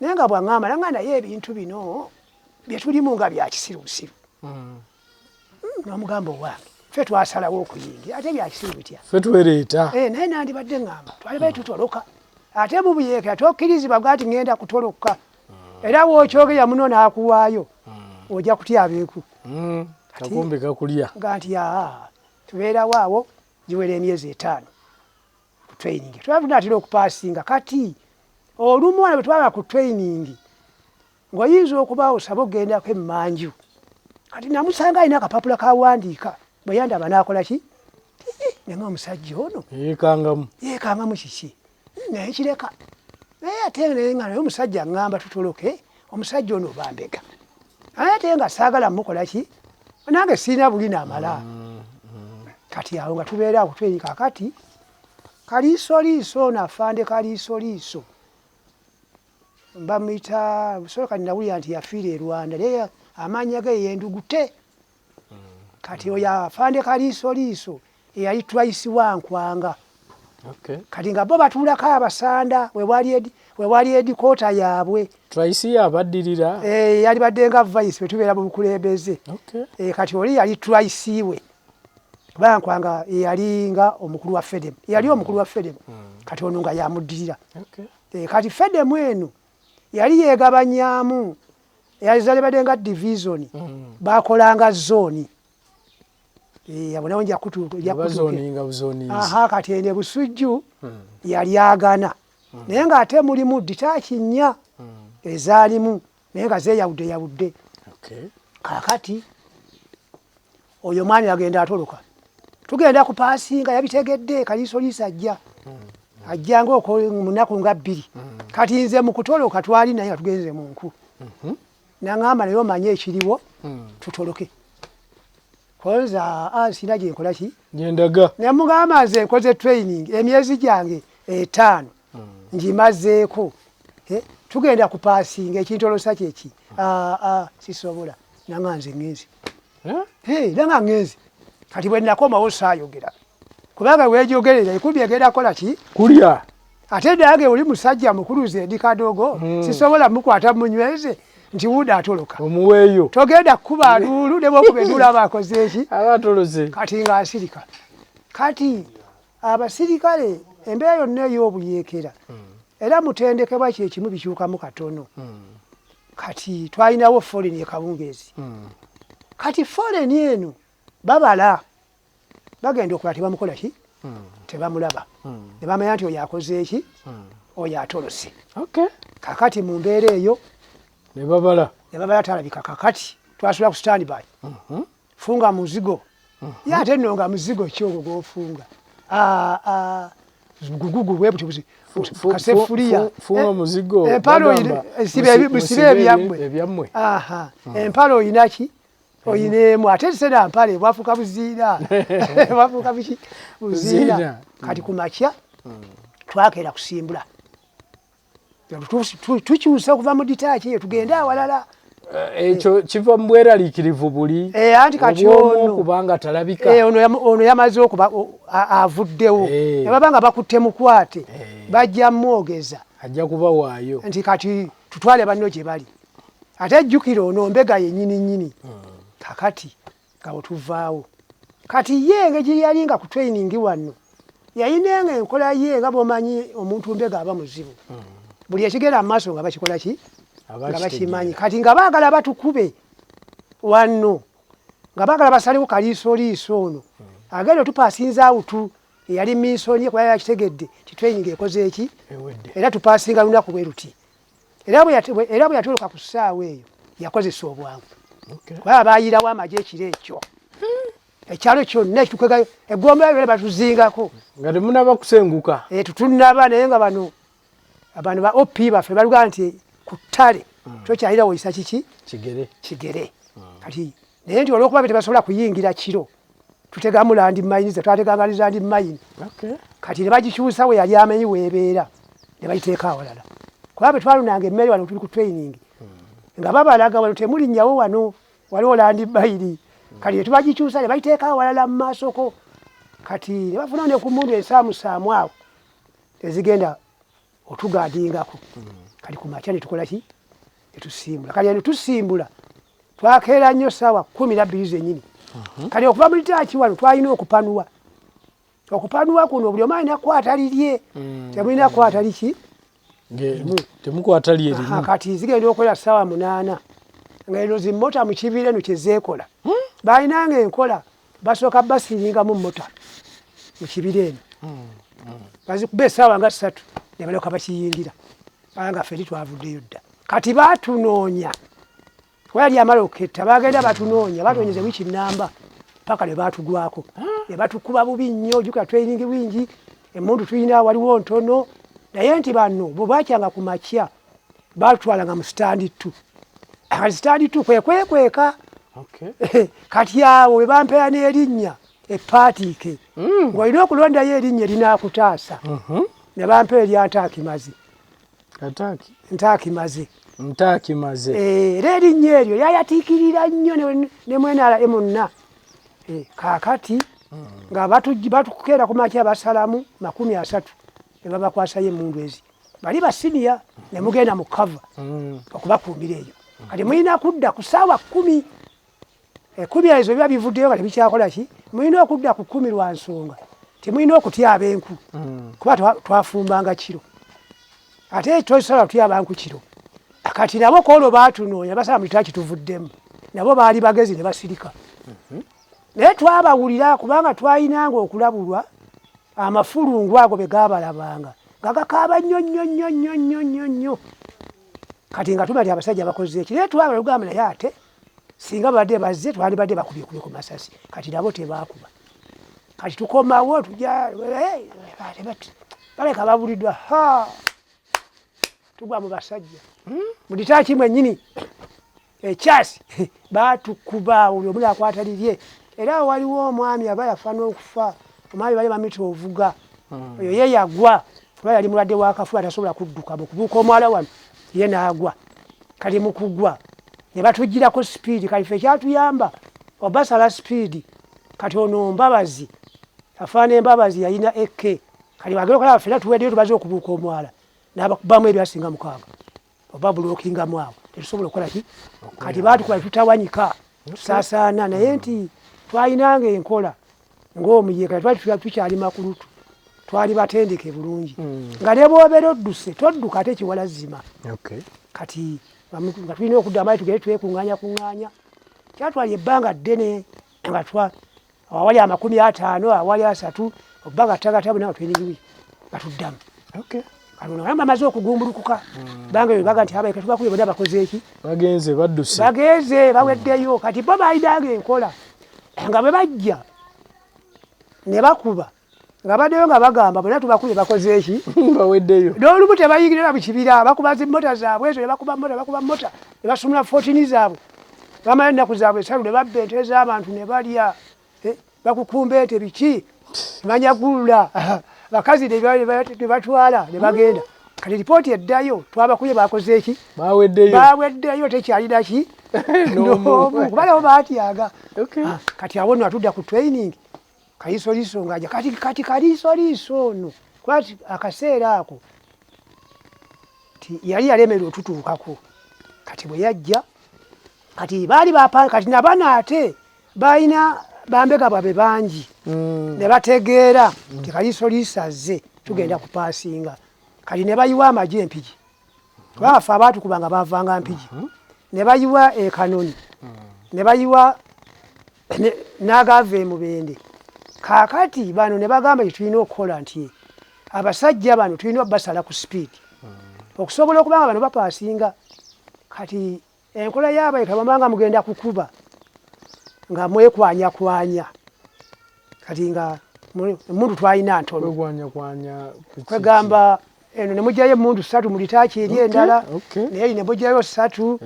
naye nga bw'aŋŋamba nanga naye ebintu bino bye tulimu nga bya kisirusiru. N'omugamba owange ffe twasalawo okuyingira ate bya kisiru bitya? Ffe twereeta. Naye nandibadde ŋŋamba twalibadde tutoloka ate mu buyeekera tokkirizibwa bwa nti ŋŋenda kutoloka. Era w'okyogera muno n'akuwaayo ojja kutyabeeku. Kakumbi kakulya. Nga nti tubeerawo awo giwera emyezi 5 ku training. Twali tunaatera okupaasinga kati olumu wano bwe twaba ku training ng'oyinza okuba osaba okugendako emmanju. Kati namusanga alina akapapula kawandiika bwe yandaba n'akola ki? Naye omusajja ono yeekangamu. Yeekangamu kiki? Naye kireka. Naye ate naye nga naye omusajja aŋŋamba tutoloke, omusajja ono bambega. Naye ate nga saagala mukola ki? Nange sirina buli naamala. Kati awo nga tubeera awo tweri kakati kaliisoliiso ono afande kaliisoliiso. Bamuyita sooka nawulira nti yafiira e Rwanda naye amannya ge ye Ndugute. Kati oyo afande kaliisoliiso eyali twice wa Nkwanga. Kati nga bo batuulako abasanda we wali headquarter yaabwe. Twice yabaddirira. Yali badde nga vice bwe tubeera mu bukulembeze. Kati oli yali twice we. Bankwanga yali nga omukulu wa Fedem. Yali omukulu wa Fedem. Kati ono nga yamuddirira. Kati Fedem eno yali yeegabanyaamu yali zalibadde nga division. Bakolanga zone. Abo nabo nja kutuuka. Kati eno Busujju yali agana. Naye ng'ate mulimu detach 4 ezaalimu naye nga zeeyawudde yawudde. Kaakati oyo omwami agenda atoloka. Tugenda kupaasinga yabitegedde kaliisoliiso ajja. Ajja ng'oko mu nnaku nga 2. Kati nze mu kutoloka twali naye nga tugenze mu nku. N'aŋŋamba naye omanye ekiriwo tutoloke. Konza sirina gye nkola ki? Gye ndaga. Ne mugamba nze nkoze training emyezi gyange 5 ngimazeeko. Tugenda kupaasinga ekintolosa kye ki? Sisobola. Nanga nze ŋŋenze. Nanga ŋŋenze. Kati bwe nakomawo saayogera. Kubanga weejogerera enkumbi egenda kukola ki? Kulya. Ate nange oli musajja mukulu nze ndi kadogo sisobola mukwata munyweze nti wuuno atoloka. Omuweeyo. Togenda kukuba nduulu ne bw'okuba enduulu aba akoze eki? Aba atolose. Kati ng'asirika. Kati abasirikale embeera yonna ey'obuyeekera era mutendekebwa kye kimu bikyukamu katono. Kati twalinawo foreign e Kawungeezi. Kati foreign eno babala bagenda okuba tebamukola ki? Tebamulaba. Ne bamanya nti oyo akoze eki? Oyo atolose. Kakati mu mbeera eyo ne babala. Ne babala talabika. Kakati twasula ku standby. Funga muzigo. Ye ate nno nga muzigo ki ogwo gw'ofunga? Gugugu bwe buti buzi. Kasefuliya. Funga muzigo. Empale musibe ebyammwe. Ebyammwe. Empale oyina ki? Oyina emu ate sera mpale bwafuuka buziina. Bwafuuka biki? Buziina. Kati ku makya twakeera kusimbula. Tukyuse okuva mu detach eyo tugende awalala. Ekyo kiva mu bweraliikirivu buli. Anti kati ono kubanga talabika. Ono yamaze okuba avuddewo. Ne baba nga bakutte mukwate bajja mwogeza. Ajja kubawaayo. Nti kati tutwale banno gye bali. Ate jjukira ono mbega ye nnyini nnyini. Kakati nga bwetuvaawo kati ye engeri yali nga ku training wano yayina nga enkola ye nga bwomanyi omuntu mbega aba muzibu buli ekigenda mu maaso nga bakikola ki nga bakimanyi. Kati nga baagala batukube wano, nga baagala basalewo kaliisoliiso ono agenda otupasinza awutu eyali minsoni kuba yakitegedde ti training ekoze eki era tupasinga lunaku bwe luti. Era bwe yatuuka ku ssaawa eyo yakozesa obwangu kuba baayirawo amagye ekiro ekyo ekyalo kyonna ekitukwega eggombolola yonna batuzingako nga temunaba kusenguka. Tetunnaba, naye nga bano abantu ba OP baffe baluga nti ku ttale tokyalira woyisa kiki kigere. Kati naye nti olw'okuba be tebasobola kuyingira kiro tutegamu land mine, twateganga land mine. Kati ne bagikyusa we yali amenyi weebeera ne bagiteeka awalala, kuba bwe twalunanga emmere wano tuli ku training nga babalaga wano temulinnyawo, wano waliwo land mine. Kati ne tubagikyusa ne bagiteeka awalala mu maasoko. Kati ne bafuna ne ku mundu ensaamusaamu awo ezigenda otugaadingako. Kati ku makya ne tukola ki, ne tusimbula. Kati eno tusimbula twakeera nnyo ssaawa 12 zennyini. Kati okuva mu litaaki wano twalina okupanuwa. Okupanuwa kuno buli omu alina kukwata lirye, temulina kukwata liki. Temukwata lyerimu. Kati zigenda okwera ssaawa 8 nga eno zimmota mu kibira eno kyezeekola. Balinanga enkola basooka basiringamu mmota mu kibira eno, bazikuba essaawa nga 3 ne balyoka bakiyingira, nga ffe twavuddeyo dda. Kati baatunoonya kuba yali amala okuketta, bagenda batunoonya batunoonyeza wiiki namba paka lwe baatugwako ne batukuba bubi nnyo. Ojjukira training wingi emundu tulina waliwo ntono, naye nti bano bwe bwakyanga ku makya batutwalanga mu stand 2. Kati stand 2 kwe kwekweka. Kati awo we bampeera n'erinnya epaatiike, ng'olina okulondayo erinnya erinaakutaasa, ne bampa erya Ntaakimaze. Ntaakimaze. Ntaakimaze. Era erinnya eryo lyayatiikirira nnyo ne mu NRA munna. Kaakati nga batukeera ku makya basalamu 30 ne babakwasayo emmundu ezi bali basiniya ne mugenda mu cover okubakuumira eyo. Kati mulina kudda ku ssaawa 10, 10 ezo biba bivuddeyo nga tebikyakola ki, mulina okudda ku 10 lwa nsonga temulina okutyaba enku kuba twafumbanga kiro ate tosobola kutyaba nku kiro. Kati nabo kwolwo baatunoonya basaba mu kitaki tuvuddemu, nabo baali bagezi ne basirika. Naye twabawulira kubanga twalinanga okulabulwa amafulungu ago be gaabalabanga nga gakaaba nnyo nnyo nnyo nnyo nnyo nnyo nnyo. Kati nga tumanya abasajja bakoze eki, naye twabala tugamba naye ate singa babadde bazze twandibadde bakubyekubye ku masasi. Kati nabo tebaakuba. Kati tukomawo tujja baleka babuliddwa, tugwa mu basajja mu ditaaki mwennyini ekyasi baatukuba buli omu nakwata lirye. Era waliwo omwami aba yafa n'okufa, omwami bali bamuyita Ovuga, oyo ye yagwa kuba yali mulwadde wa kafuba tasobola kudduka, mu kubuuka omwala wano ye n'agwa. Kati mu kugwa ne batugirako sipiidi, kati ffe kyatuyamba obasala sipiidi. Kati ono Mbabazi afaana Embabazi yalina AK, kati wagenda okulaba ffenna tuweddeyo tumaze okubuuka omwala n'abakubamu ebyasinga 6 oba bulokingamu awo tetusobola okukola ki. Kati baatukuba tutawanyika tusaasaana, naye nti twalinanga enkola ng'omuyeekera twali tukyali makulutu, twali batendeke bulungi nga ne bw'obeera odduse todduka ate kiwalazima. Kati nga tulina okudda amaanyi tugende twekuŋŋaanya kuŋŋaanya, kyatwala ebbanga ddene nga awali 50 awali 30 oba gatagata bonna nga training week nga tuddamu. Kati ono bamaze okugumbulukuka banga bwe baga nti abaika tubakubye bonna bakoze eki, bagenze badduse, bagenze baweddeyo. Kati bo balinanga enkola nga bwe bajja ne bakuba nga baddeyo nga bagamba bonna tubakubye bakoze eki, baweddeyo. N'olumu tebayingirira mu kibira, bakuba zimmota zaabwe ezo ne bakuba mmota, bakuba mmota ne basumula 14 zaabwe, bamala ennaku zaabwe 3 ne babba ente z'abantu ne balya, bakukumba ente biki banyagulula bakazi ne batwala ne bagenda. Kati ripooti eddayo twabakubye bakoze eki, baweddeyo, baweddeyo tekyalina ki n'omu kuba nabo baatyaga. Kati awo nno atudda ku training kaliisoliiso ng'aja kati kati kaliisoliiso ono kuba akaseera ako yali yalemererwa otutuukako. Kati bwe yajja Kati baali kati nabano ate balina bambega bwabe bangi ne bategeera nti Kaliisoliiso azze tugenda kupaasinga. Kati ne bayiwa amagye Empigi, kubanga ffe abaatukubanga baavanga Mpigi, ne bayiwa e Kanoni, ne bayiwa n'agaava e Mubende. Kaakati bano ne bagamba kyetulina okukola nti abasajja bano tulina obasala ku sipiidi okusobola okuba nga bano bapaasinga. Kati enkola yaabwe kabamba nga mugenda kukuba nga mwekwanyakwanya, kati nga emundu twalina ntono, kwegamba eno ne mugyayo emundu ssatu mu litaaki eri endala, naye ne mugyayo ssatu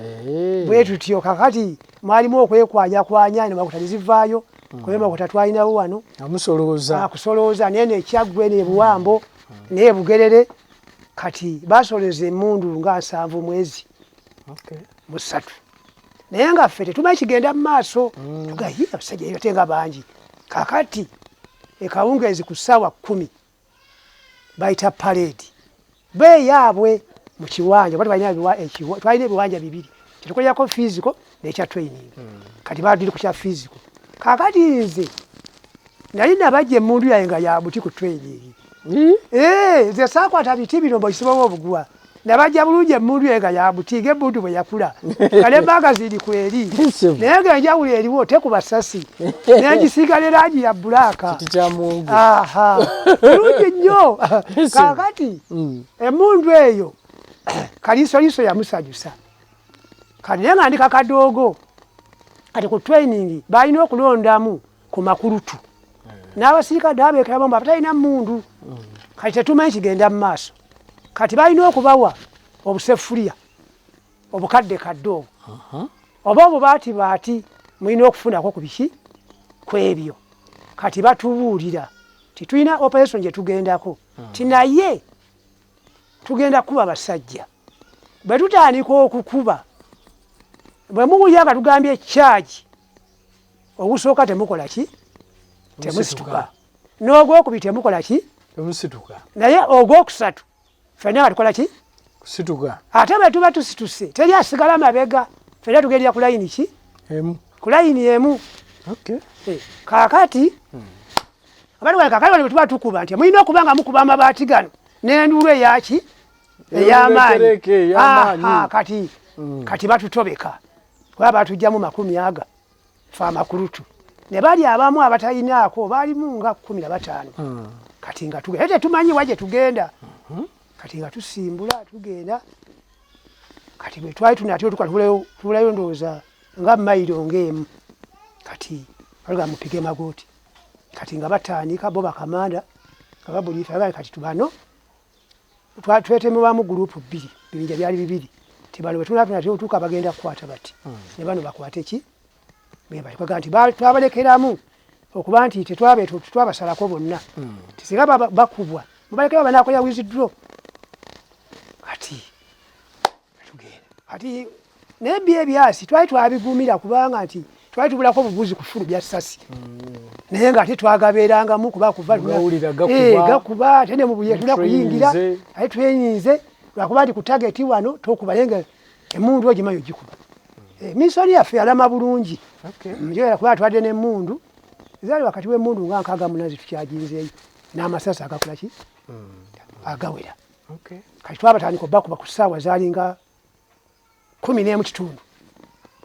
bwe tutyo. Kakati mwalimu okwekwanyakwanya, eno makuta ne zivaayo, kuba emakuta twalinawo wano akusolooza, naye nekyaggwe nebuwambo naye Bugerere. Kati basoleza emundu nga 73 mwezi naye nga ffe tetumanyi kigenda mu maaso, tugayi abasajja ate nga bangi. Kakati ekawungeezi ku ssaawa 10 bayita parade beeyaabwe mu kiwanja, kuba twalina ebiwanja bibiri, kyetukolerako physical nekya training. Kati badiri ku kya physical. Kakati nze nali nabajja emundu yange nga ya buti ku training, nze saakwata biti bino mbokisibawo obuguwa, nabajja bulungi emundu yange nga ya buti ng'emundu bwe yakula kale magazini kweri, naye ng'enjawulo eriwo tekuba sasi, nengisiiga ne langi ya black bulungi nnyo. Kakati emundu eyo Kaliisoliiso yamusanyusa, kati naye nga ndi kakadoogo. Kati ku training balina okulondamu ku makulutu n'abasirikale n'abeekerabamu abatalina mundu. Kati tetumanyi kigenda mu maaso. Kati balina okubawa obusefuliya obukadde kadde obwo oba obubaati baati, mulina okufunako ku biki ku ebyo. Kati batubuulira ti tulina operation gye tugendako, ti naye tugenda kukuba basajja. Bwe tutandika okukuba, bwe muwulira nga tugambye charge ogusooka temukola ki, temusituka, n'ogwokubiri temukola ki, temusituka, naye ogwokusatu ffenna nga tukola ki, kusituka. Ate bwe tuba tusituse teri asigala mabega, ffenna tugendera ku layini ki, emu, ku layini emu. Kaakati kakati bwe tuba tukuba nti mulina okuba nga mukuba amabaati gano n'enduulu eyaki ey'amaanyi. Kati kati batutobeka kuba batugyamu 20 fe amakulutu, ne bali abamu abatalinaako baalimu nga 15. Kati nga tugenda tetumanyi wa gye tugenda. Kati nga tusimbula tugenda. Kati bwe twali tunatera otuka tubulayo ndowooza nga mayiro ng'emu, kati baluga mupige magooti. Kati nga batandika bo bakamanda nga babulifa, kati tubano twetemebwamu gurupu bbiri, bibinja byali bibiri, ti bano bwe tunatuna otuuka bagenda kukwata bati ne bano bakwate ki bebati. Kwaga nti twabalekeramu okuba nti tetwabasalako bonna, tisinga bakubwa mubalekera banakola withdraw. Kati tugenda kati naye byo ebyasi twali twabigumira kubanga nti twali tubulako obubuzi ku fulu bya sasi, naye nga ate twagabeerangamu kuba kuva gakuba ate ne mubuye tulina kuyingira ate twenyinze lwakuba nti ku target wano tokuba, naye nga emundu ogimanyi ogikuba. Mission yaffe yalama bulungi njogera kuba twadde n'emmundu zaali wakati w'emmundu nga 68 zitukyajinzeeyo n'amasasi agakola ki agawera. Kati twabatandika obakuba ku ssaawa zaalinga 11:15,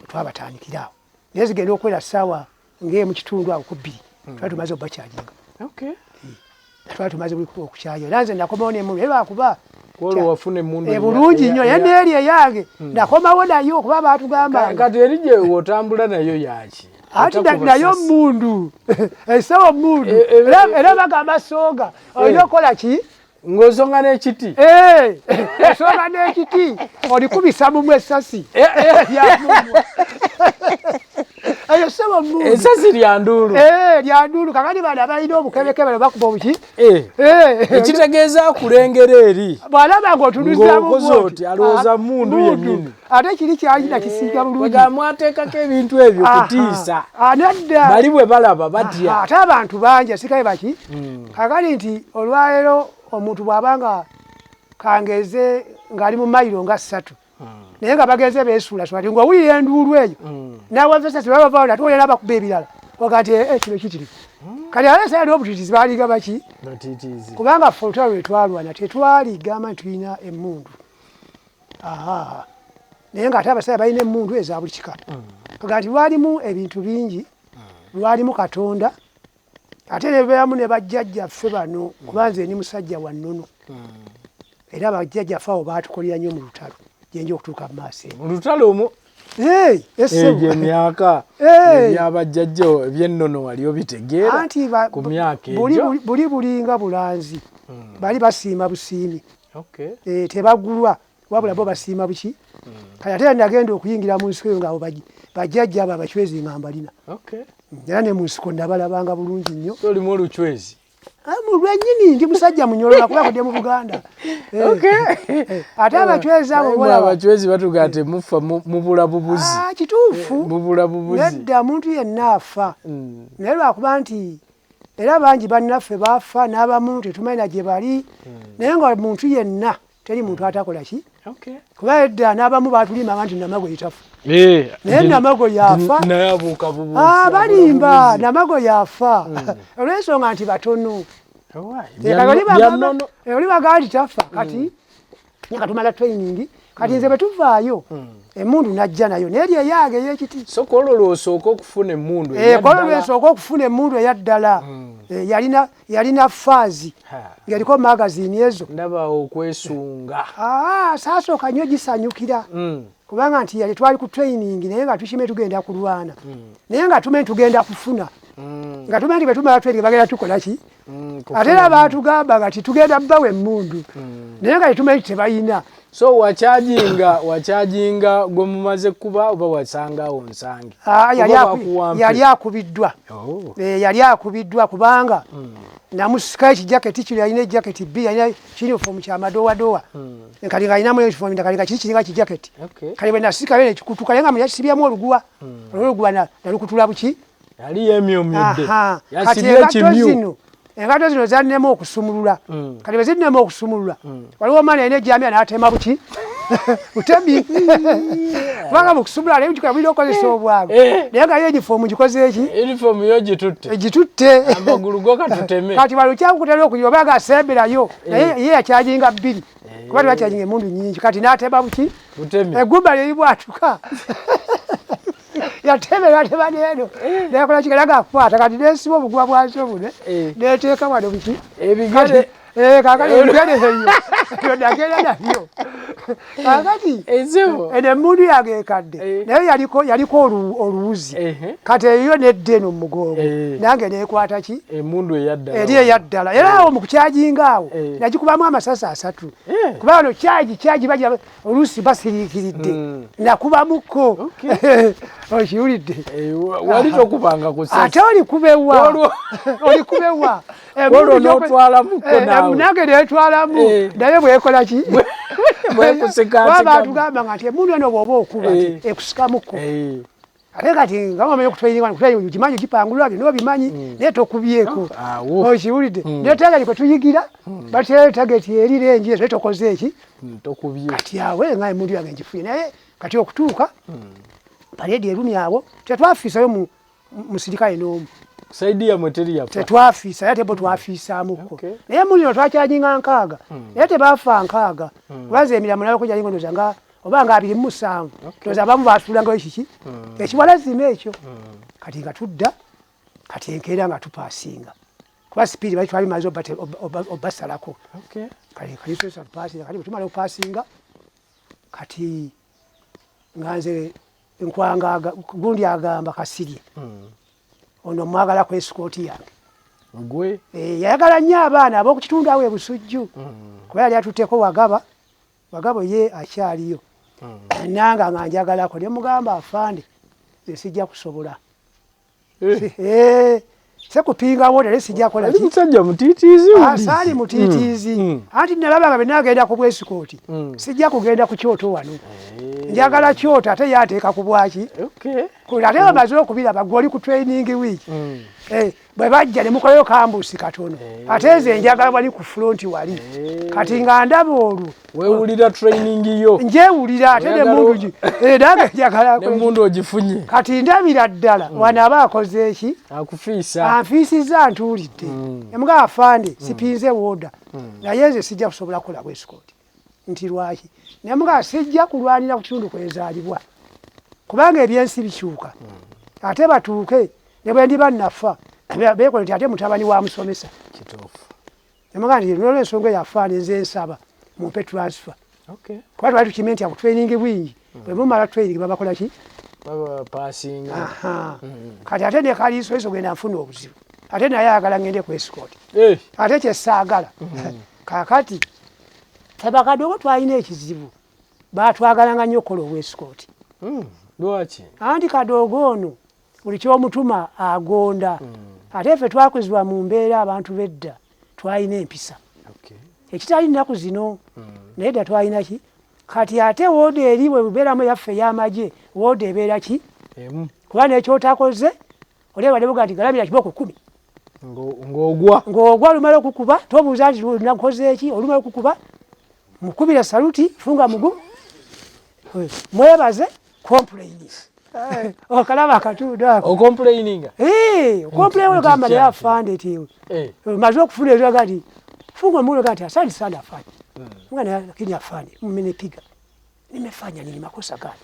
twabatandikira awo, naye zigenda okuwera ssaawa ng'emu kitundu awo ku 2 twali tumaze obakyajinga, twali tumaze okukyaya. Era nze nakomawo n'emmundu naye lwakuba bulungi nnyo, naye neeri eyange nakomawo nayo kuba baatugamba kati eri gye otambula nayo yaki? Ati nayo mundu esawo mundu, era bagamba songa olina okukola ki ng'osonga n'ekiti, osonga n'ekiti olikubisa mumu esasi eyo sebo mundu esasi lya nduulu, lya nduulu. Kakati bano abalina obukebekebe bakuba obuki, ekitegeeza kulengera eri bw'alaba ng'otunuzaamu oti alowooza mundu yennyini, ate kiri kyalina kisiiga bulungi. Mwateekako ebintu ebyo kutiisa, nedda bali bwe balaba batya, ate abantu bangi asikaye baki. Kakati nti olwaleero omuntu bw'aba nga kangeze ng'ali mu mayiro nga 3 Naye nga bagenze beesuulasula ti ng'owulira enduulu eyo n'awafesa tebabavaawo nate olera bakuba ebirala wakati kino kitiri. Kati ate sayali obutiitiizi baaliga baki? Batiitiizi. Kubanga ffe olutalo lwe twalwana tetwaligamba nti tulina emmundu. Aha. Naye ng'ate abasajja balina emmundu eza buli kika. Kaga nti lwalimu ebintu bingi, lwalimu Katonda, ate ne lubeeramu ne bajjajjaffe bano, kuba nze ndi musajja wa nnono. Era bajjajjaffe abo baatukolera nnyo mu lutalo, gye nja okutuuka mu maaso eno. Mu lutalo omwo? Hey, Egyo emyaka ebyabajjajja eby'ennono wali obitegeera Anti ku myaka egyo? Buli bulinga bulanzi, bali basiima busiimi. Tebagulwa, wabula bo basiima buki. Kati ate nagenda okuyingira mu nsiko eyo ng'abo bajjajja abo abachwezi nga mbalina. Era ne mu nsiko nabalabanga bulungi nnyo. So olimu oluchwezi? Mu lwennyini ndi musajja munyolo nakuba kudde mu Buganda. Ate abachwezi abo bolaba. Abachwezi batugaa temufa mubula bubuzi. Kituufu. Mubula bubuzi. Nedda muntu yenna afa. Naye lwakuba nti era bangi bannaffe baafa n'abamu tetumanyi na gye bali. Naye nga muntu yenna teri muntu atakola ki? Kuba edda n'abamu baatulimbanga nti Namago yitafa. Naye Namago yafa. Naye abuuka bubuusi. Balimba, Namago yafa. Olw'ensonga nti batono. Oli bagamba nti tafa. Kati nga tumala training, kati nze bwe tuvaayo emmundu najja nayo naye eri eyange ey'ekiti. So kwolwo lw'osooka okufuna emmundu Kwolwo lw'osooka okufuna emmundu eya ddala. Yalina faazi ng'eriko magazine ezo. Ndaba okwesunga. Saasooka nnyo gisanyukira. Kubanga nti yali twali ku training naye nga tukime tugenda kulwana. Naye nga tumanyi tugenda kufuna. Nga tumanyi nti bwe tumala training bagenda tukola ki? Ate era baatugamba nga titugenda bbawa emmundu. Naye nga tetumanyi tebayina. So wakyajinga gwe mumaze kuba oba wasangaawo nsange? Yali akubiddwa. Yali akubiddwa kubanga namusikayo ekijaketi kino, yalina ejaketi bbiri, yalina uniform kya madowadowa. Kati ng'alinamu uniform kati nga kiri kiringa kijaketi. Kati bwe nasikayo ne kikutuka naye nga yakisibyemu oluguwa. Oluguwa nalukutula buki? Yali yeemyumyudde. Kati engatto zino zannema okusumulula. Kati bwe zinnema okusumulula, waliwo omwana yalina ejjambiya n'atema buki? Butemi. Kubanga mu kusumulula naye ojjukira mulina okukozesa obwangu. Naye nga yo uniform ngikoze eki? Uniform yo gitutte. Gitutte. Amagulu go katuteme. Kati wali okyakutera okugira oba ng'asemberayo. Naye ye yakyajinga bbiri. Kuba tebakyajinga emmundu nnyingi. Kati n'atema buki? Butemi. Eggumba lye libwatuka. Yatemera teba n'eno. Nekola kigala ng'akwata kati n'esiba obuguwa bwakyo buno. N'eteeka wano buki? Ebigere. Kaakati ebigere ebyo. Ebyo nagenda nabyo. Kaakati eno emmundu yange ekadde. Naye yaliko oluwuzi. Kati eyo nedda eno mu mugongo. Nange neekwata ki? Emmundu eyaddala. Eri eyaddala. Era awo mu kukyajinga awo nagikubamu amasasi 3. Kuba wano kyagi bajja oluusi basiriikiridde. Nakubamuko. Okiwulidde? Wali tokubanga ku ssasi. Ate olikubewa. Olikubewa. Olwo n'otwalamuko naawe. Nange neetwalamu. Naye bwekola ki? Bwekusikaasikamu. Baatugamba nga nti emmundu eno bw'oba okuba nti ekusikamuko. Ate kati nga omanyi okutraininga, okutraininga ogimanyi ogipangulula byonna obimanyi, naye tokubyeko. Okiwulidde? Naye target kwe tuyigira, baterayo target eri range ezo, naye tokoze eki? Tokubye. Kati awo nga emmundu yange ngifunye, naye kati okutuuka, parade erumye awo, tetwafiisayo musirikale n'omu. Saidi yammwe teri yafa. Tetwafiisa, ate bo twafiisaamuko. Naye emmundu eno twakyajinga 6, naye tebaafa 6. Kubanza emiramu nalako gyali ndowooza nga oba nga 27. Ndowooza abamu baasuulangayo kiki? Ekiwalazima ekyo. Kati nga tudda, kati enkeera nga tupaasinga. Kuba sipiidi bali twali maze obasalako. Kati kati tupaasinga, kati bwe tumala okupaasinga, kati nga nze nkwanga gundi agamba Kasirye. Ono mwagala ku esikooti yange. Gwe? Yayagala nnyo abaana ab'oku kitundu awo e Busujju. Kuba yali atutteko Wagaba, Wagaba ye akyaliyo. Nanga nga njagalako ne mugamba afande nze sijja kusobola. Sekupingawo naye sijja kukola ki? Musajja mutiitiizi. Saali mutiitiizi. Anti nalaba nga bwe naagenda ku bwesikooti, sijja kugenda ku kyoto wano. Njagala kyoto ate yateeka ku bwaki. Ate bamaze okubiraba gwe oli ku training week. Bwe bajja ne mukolayo kambusi katono. Ate nze njagala wali ku front wali. Kati nga ndaba olwo. Weewulira training yo. Njewulira ate n'emmundu nange njagala. N'emmundu ogifunye. Kati ndabira ddala wano aba akoze eki? Akufiisa. Anfiisizza ntuulidde. Emugamba afande sipinze wooda. Naye nze sijja kusobola kukola bw escort. Nti lwaki? Naye sijja kulwanira ku kitundu kwezaalibwa. Kubanga ebyensi bikyuka. Ate batuuke ne bwe ndiba nafa beekola nti ate mutabani wa musomesa. Kituufu. Nemugamba nti n'olwensonga eyo afaane nze nsaba mumpe transfer. Kuba twali tukimye nti ku training bwingi. Bwe mumala training babakola ki? Baba passinga. Kati ate ne Kaliisoliiso genda nfuna obuzibu. Ate naye ayagala ngende ku escort. Ate kye saagala. Kaakati Tabakadogo twalina ekizibu. Baatwagalanga nnyo okukola obwesikooti. Lwaki? Anti Kadogo ono buli ky'omutuma agonda. Ate ffe twakuzibwa mu mbeera abantu b'edda twalina empisa. Ekitali nnaku zino. Naye edda twalina ki? Kati ate wooda eri bwe bubeeramu eyaffe ey'amagye, wooda ebeera ki? Kuba n'ekyotakoze oleba ne buga nti galamira kiboko 10. Ng'ogwa. Ng'ogwa olumala okukuba tobuuza nti nakoze ki, olumala okukuba mukubira saluti, funga mugu mwebaze, complain. Okalaba akatundu ako. Ocomplaininga? Ocomplain ogamba naye afande ti maze okufuna ezo nti funga mugu nti asante sana afande. Nga naye lakini afande mmenipiga. Nimefanya nini, makosa gani?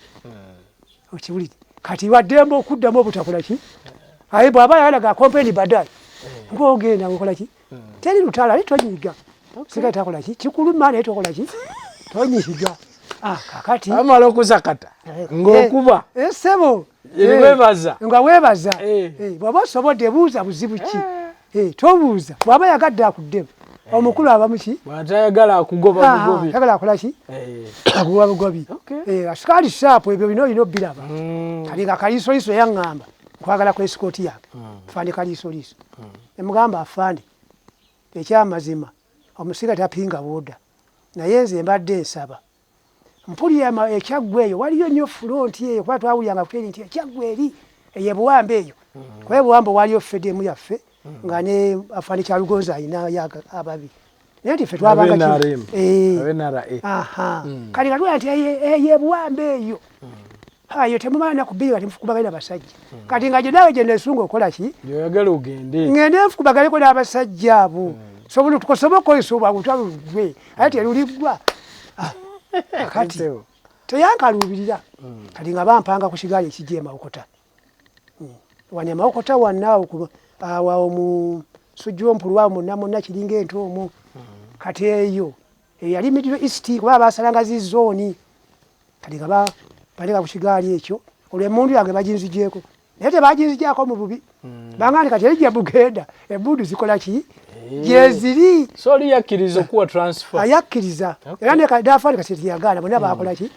Okiwulire. Kati waddembe okuddamu obutakola ki? Aye bw'aba ayagala ga complain baadaye. Ng'ogenda okola ki? Teri lutalo ali tonyiga. Singa takola ki? Kikuluma naye tokola ki? Tonyiga. Kakati. Amala okusakata. Ng'okuba. Ssebo. Weebaza. Nga weebaza. Bw'oba osobodde buuza buzibu ki? Tobuuza. Bw'aba yagadde akuddemu. Omukulu aba muki? Bw'atayagala akugoba bugobi. Ayagala akola ki? Akugoba bugobi. Asikaali sharp ebyo bino olina obbiraba. Kati nga Kaliisoliiso yaŋŋamba nkwagala ku esikooti yange. Afande Kaliisoliiso. Ne mugamba afande ekyamazima omusiga tapinga booda. Naye nze mbadde nsaba. Mpulira ekyaggwa eyo waliyo nnyo front eyo kuba twawuliranga ku nti ekyaggwa eri eyo ebuwambe eyo. Kuba ebuwambe waliyo fedemu yaffe nga ne afande Kyalugonza alina ababi. Naye nti ffe twabanga kati nga tulaba nti eyo ebuwambe eyo. Ayo temumala nnaku bbiri nga temufukubaganye n'abasajja. Kati nga gye naawe gye neesunga okola ki? Gy'oyagala ogende. Ngende nfukubaganeko n'abasajja abo. Sobola tukosobola okukozesa obwangu lutalo luggwe ate teruliggwa. Kati teyankaluubirira. Kati nga bampanga ku kigaali ekijja e Mawokota. Wano e Mawokota wanna awo awo mu Sujju Ompulu awo mwonna mwonna kiringa ente omwo. Kati eyo eyali Middle East kuba baasalanga zi zooni. Kati nga baleka ku kigaali ekyo olwo emmundu yange baginzigyeko. Naye tebaginzigyako mu bubi. Banga nti kati eri gye mugenda emmundu zikola ki? Gyeziri. So oli yakkiriza okuwa transfer? Ayakkiriza. Era ne Afande kati teyagaana bonna baakola ki?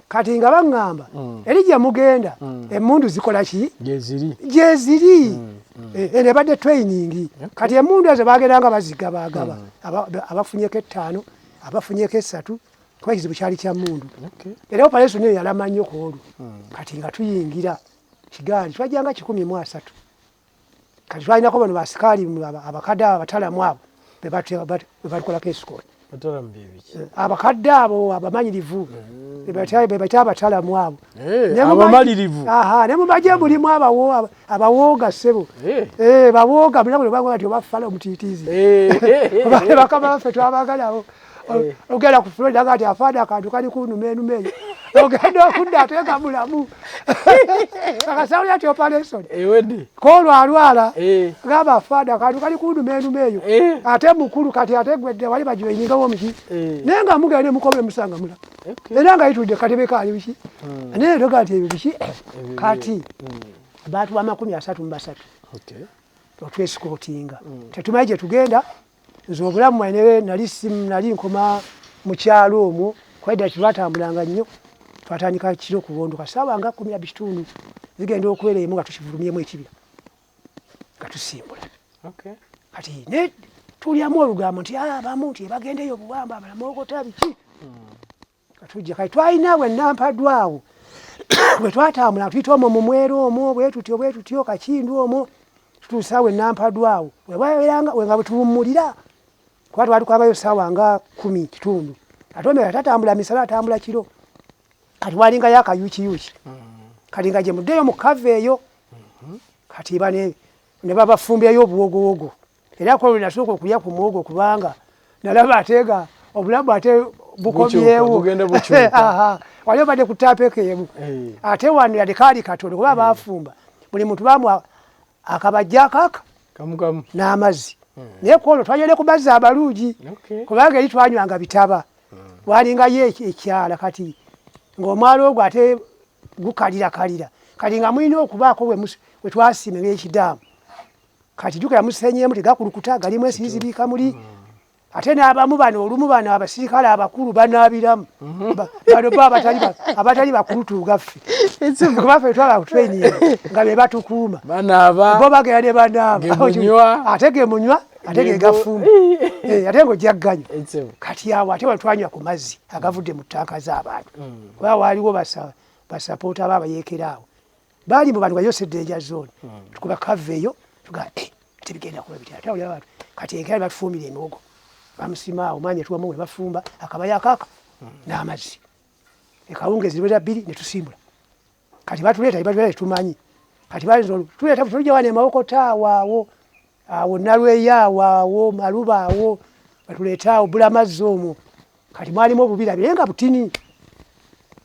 Kati nga baŋŋamba eri gye mugenda emmundu zikola ki? Gyeziri. Gyeziri. Eno ebadde training. Kati emmundu ezo bagendanga bazigabaagaba. Abafunyeko 5, abafunyeko 3. Kuba ekizibu kyali kya mmundu. Era operation eyo yalama nnyo ku olwo. Kati nga tuyingira kigaali twajjanga 130. Kati twalinako bano basikaali abakadde abo abatalamu abo be batukolako esikooti. Abakadde abo abamanyirivu be bayita abatalamu abo. Abamalirivu. Ne mu magye mulimu abawooga ssebo. Bawooga munaku ne bagamba nti oba fala omutiitiizi. Bakama baffe twabagalawo. Ogenda ku Florida nga nti afaana akantu kali kunnuma enuma eyo. Ogenda okudda ate nga mulamu. Akasawuli ati operation. Ewedde. Koolwo alwala. Gamba afaana akantu kali kunnuma enuma eyo. Ate mukulu kati ate gwedde wali bajoyiningawo omuki. Naye nga mugenda ne mukome musanga mulamu. Era nga yitudde katebe kaali biki. Naye toga nti ebyo biki. Kati baatuwa 33. Otwesikootinga. Tetumanyi gye tugenda. Nze obulamu bwange nali nali nkoma mu kyalo omwo kwedda twatambulanga nnyo. Twatandika kiro kuwondoka ssaawa nga 10:15 zigenda okwera emu nga tukivulumyemu ekibira nga tusimbula. Kati ne tulyamu olugambo nti abamu nti bagendeyo obuwamba abalala Mawokota biki. Tujja kati twalina we Nampadwa awo bwe twatambula tuyita omwo mu mwero omwo bwe tutyo bwe tutyo Kakindu omwo tutuusa awo e Nampadwa awo webaberanga nga bwe tuwummulira kuba twatukangayo ssaawa nga 10:15 ate omera tatambula misana atambula kiro kati walingayo akayukiyuki kati nga gye muddeyo mu kava eyo kati bane ne babafumbirayo obuwogowogo era ko lwe nasooka okulya ku muwogo kubanga nalaba ate nga obulamu ate bukomyewo wali obadde ku taapeko emu ate wano yadde kaali katono kuba baafumba buli muntu bamuwa akabajja akaka n'amazzi naye kwolwo twanywa ne ku mazzi amalungi kubanga eri twanywanga bitaba walingayo ekyala kati ng'omwala ogwo ate gukalirakalira kati nga mulina okubaako we twasiima engeri ekidaamu kati jjukira musenyeemu tegakulukuta galimu ensiri zibiika muli ate n'abamu bano olumu bano abasirikale abakulu banaabiramu bano bo abatali bakulutuuga ffe kuba ffe twaba ku training nga be batukuuma bo bagenda ne banaaba ate gemunywa ate gegafumba ate ng'ojja gganywa kati awo ate wano twanywa ku mazzi agavudde mu ttanka z'abantu kuba waaliwo basapoota ba abayeekera awo baali mu bantu nga yose danger zone tukuba kava eyo tuga tebigenda kuba bitya ate awulira abantu kati enkera batufumbira emiwogo bamusima awo mwami etuwamu ne bafumba akabaya akaka n'amazzi ekawungezi ziwera 2 ne tusimbula kati batuleeta batuleeta tetumanyi kati bayinza tuleeta tujja wano emawokota awo awo awo Nalweyo awo awo Maluba awo batuleeta awo Bulamazzi omwo kati mwalimu obubira bire nga butini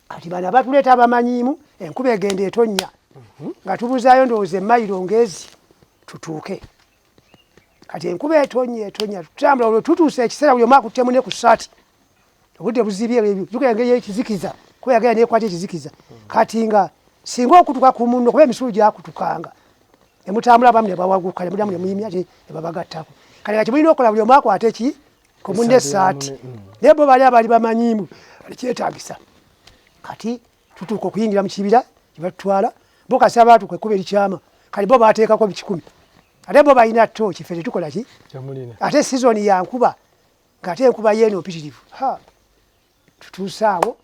kati bano abatuleeta abamanyiimu enkuba egenda etonnya nga tubuzaayo ndowooza emayiro ngezi tutuuke kati enkuba etonnya etonnya tutambula olwo tutuuse ekiseera buli omu akuttemu ne ku ssaati obudde buzibye jjukira engeri y'ekizikiza kuba yagenda nekwata ekizikiza kati nga singa okutuka ku munno kuba emisulu gyakutukanga ne mutambula abamu ne bawaguka ne muddamu ne muyimya ate ne babagattako kati nga kimulina okukola buli omu akwate ki ku munne essaati naye bo bali abaali bamanyiimu kyetaagisa kati tutuuka okuyingira mu kibira gye batutwala bo kasita baatuuka ekkubo erikyama kati bo bateekako 100 ate bo balina tooki ffe tetukola ki ate sizoni ya nkuba ng'ate enkuba yeeno mpitirivu tutuuse awo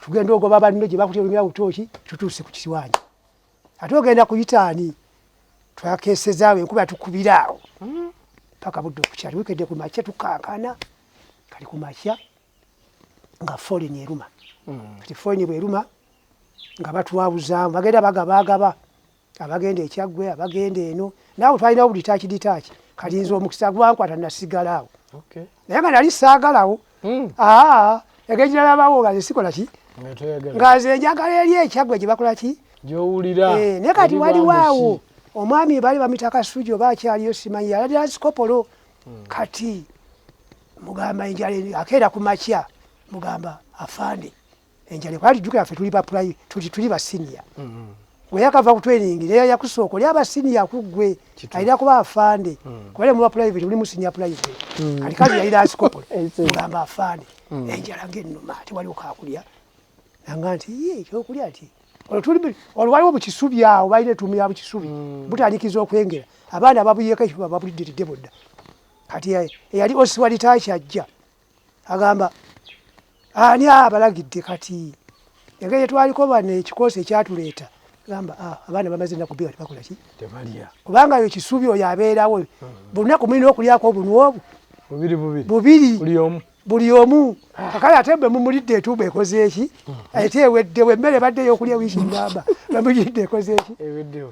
tugenda ogoba banno gye bakutte olumira ku tooki tutuuse ku kisiwanyi ate ogenda kuyita ani twakesezaawo enkuba tukubira awo paka budde okukya wikedde ku makya tukankana kati ku makya nga foleni eruma kati foleni bweruma nga batwabuzaamu bagenda bagabagaba abagenda ekyaggwe abagenda eno naawe twalinawo buli taaki ditaaki kati nze omukisa gwankwata nasigala awo naye nga nali saagalawo aa engeri ginalabawo nga nze sikola ki nga nze njagala eri ekyaggwe gye bakola ki naye kati waliwo awo omwami baali bamuyita Kasuji oba akyaliyo simanyi yalabira nsikopolo kati mugamba enjala akeera ku makya mugamba afande enjala kwali jjukira ffe tuli ba tuli ba senior we yakava ku training naye yakusooka oli aba senior ku ggwe alina kuba afande kuba ne muba private oli mu senior private kati kazi yalina nsikopolo mugamba afande enjala ng'ennuma tewaliwo kakulya nanga nti ye ekyokulya nti olwo tuli olwo waliwo bukisubi awo balina ettuumu ya bukisubi butandikiza okwengera abaana babuyeeko ekifuba babuliddiridde bonna kati eyali osiwa litaaki ajja agamba ani abalagidde kati engeri twaliko bano ekikoosi ekyatuleeta gamba abaana bamaze ennaku bbiri tebakola ki kubanga yo kisubi oyo abeerawo buli lunaku mulina okulyako obunwa obwo bubiri buli omu kakale ate bwe mumulidde etumba ekoze eki ate eweddewo emmere ebadde ey'okulya wiiki ngamba bwemugidde ekoze eki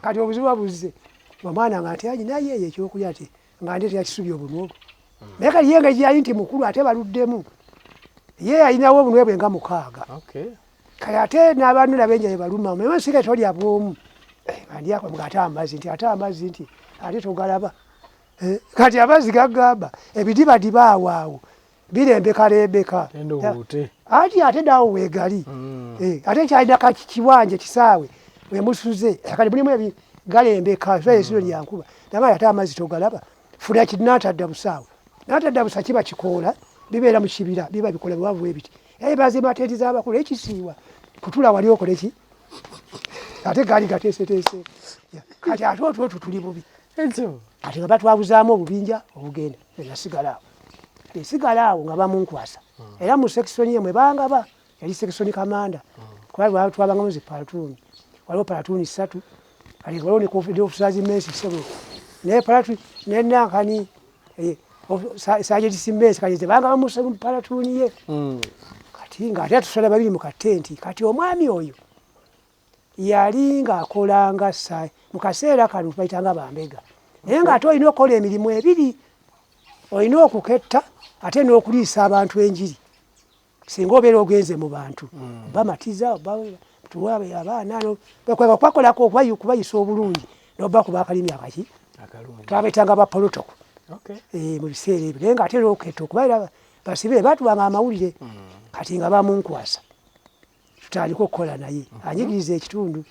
kati obuzibu buzze omwana nga nti anyina yeeyo ekyokulya ati nga ndeetera kisubi obunwa obwo naye kati ye engeri gyali nti mukulu ate baluddemu ye alinawo obunwe bwe nga 6 kale ate n'abantu nabo enjala ebaluma naye nsika tolya bwomu andyako nga ate amazzi nti ate amazzi nti ate togalaba kati amazzi gagamba ebidibadiba awo awo birembekalembeka ati ate naawo weegali ate kyalina kiwanje kisaawe wemusuze kati mulimu ebi galembeka esiro lyankuba naye ate amazzi togalaba funa kinatadda busaawo natadda busa kiba kikoola bibeera mu kibira biba bikola biwanvu ebiti naye bazimba tenti z'abakulu ekisiiwa kutula wali okole ki ate gaali gateeseteese kati ate otwo tuli bubi kati nga batwabuzaamu obubinja obugenda nasigala awo. Sigala awo nga bamunkwasa. Era mu section ye mwe bangaba yali section commander. Kuba twabangamu zi platoon. Waliwo platoon 3. Kali waliwo ne officers mess sebo. Ne platoon ne nankani Sergeant Simesi kali zebanga mu platoon ye. Kati nga ate tusala babiri mu katenti. Kati omwami oyo yali ng'akolanga mu kaseera kano bayitanga bambega. Naye ng'ate olina okukola emirimu ebiri. Olina okuketta ate n'okuliisa abantu enjiri. Singa obeera ogenze mu bantu. Bamatiza, tuwa abaana, bakolako okubayisa obulungi. N'oba kuba akalimi akaki. Twabeetanga ba protocol. Mu biseera ebyo. Naye ng'ate era okuketta okubaira basibe baatubanga amawulire. Kati nga bamunkwasa. Tutandika okukola naye. Anyigiriza ekitundu.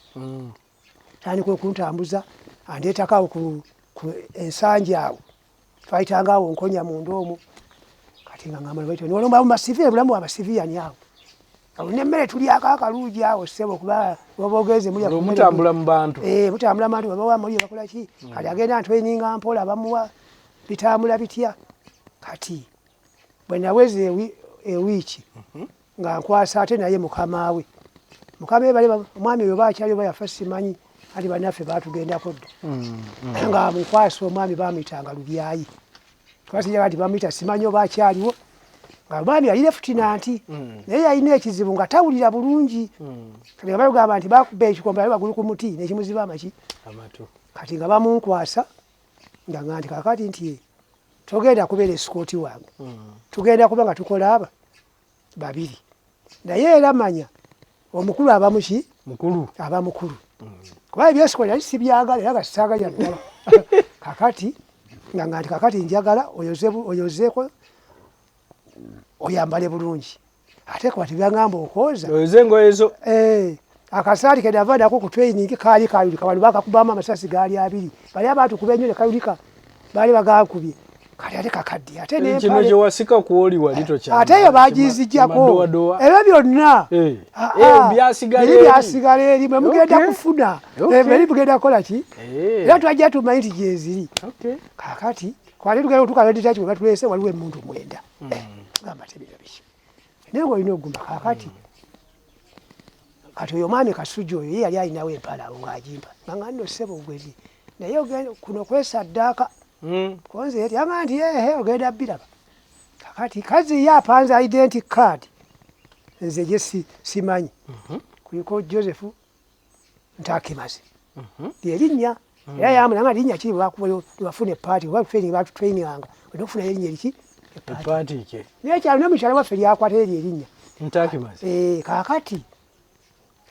Tandika okuntambuza, andeetako awo ku ensangi awo. Twayitanga awo nkonya munda omwo. Kati nga ngamba bayita nolomba mu basivile bulamu abasiviyani awo. Awo n'emmere tulyako akaluugi awo ssebo kuba oba ogenze mulya ku mmere. Mutambula mu bantu. Mutambula mu bantu babawa amawulire bakola ki? Kati agenda ntweninga mpola bamuwa bitambula bitya. Kati bwe naweza ewiiki nga nkwasa ate naye mukama we. Mukama we bali omwami oyo baakyali oba yafa simanyi anti bannaffe baatugendako dda. Nga mukwasa omwami baamuyitanga Lubyayi. Twasijja nti bamuyita simanyi oba akyaliwo. Nga omwami yali lefutinanti naye yalina ekizibu nga tawulira bulungi. Kati nga bagamba nti bakuba ekikombe ali waggulu ku muti nekimuziba amaki. Kati nga bamunkwasa nga nga nti kaakati nti togenda kubeera esikooti wange. Tugenda kuba nga tukola aba babiri. Naye era manya omukulu aba muki? Mukulu. Aba mukulu. Kuba ebyesikoli yali sibyagala era nga sisaagalira ddala. Kakati nga nga nti kakati njagala oyozeeko oyambale bulungi. Ate kuba tebyangamba okwoza. Oyoze engoye zo. Akasaali ke nava nako ku training kaali kayulika wano bakakubamu amasasi gaali abiri. Bali abaatukuba ennyo ne kayulika baali bagankubye. Kati ate kakadde ate n'empale. Kino kye wasika ku oli wali tokyambala. Ate eyo baagiziggyako. Ebyo byonna. Byasigala eri. Byasigala eri mwe mugenda kufuna. Eri mugenda kukola ki? Era twajja tumanyi nti gyeziri. Kaakati kwali tugenda okutuuka Red Touch bwe batuleese waliwo emmundu 9. Gamba tebino biki. Naye ng'olina okuguma kaakati. Kati oyo omwami Kasujju oyo ye yali alinawo empale awo ng'agimpa. Nga nno ssebo gwe naye kuno kwesaddaaka. Konze yati yagamba nti ehe ogenda biraba. Kakati kazi ye apanze identity card nze gye simanyi. Kuliko Joseph Ntakimaze. Lye linnya. Era yamulanga linnya ki bwafuna epaati oba training batutraininganga olina okufuna erinnya eriki epaatiike. Naye kyalo ne mukyala waffe lyakwata eryo erinnya. Ntakimaze. Kaakati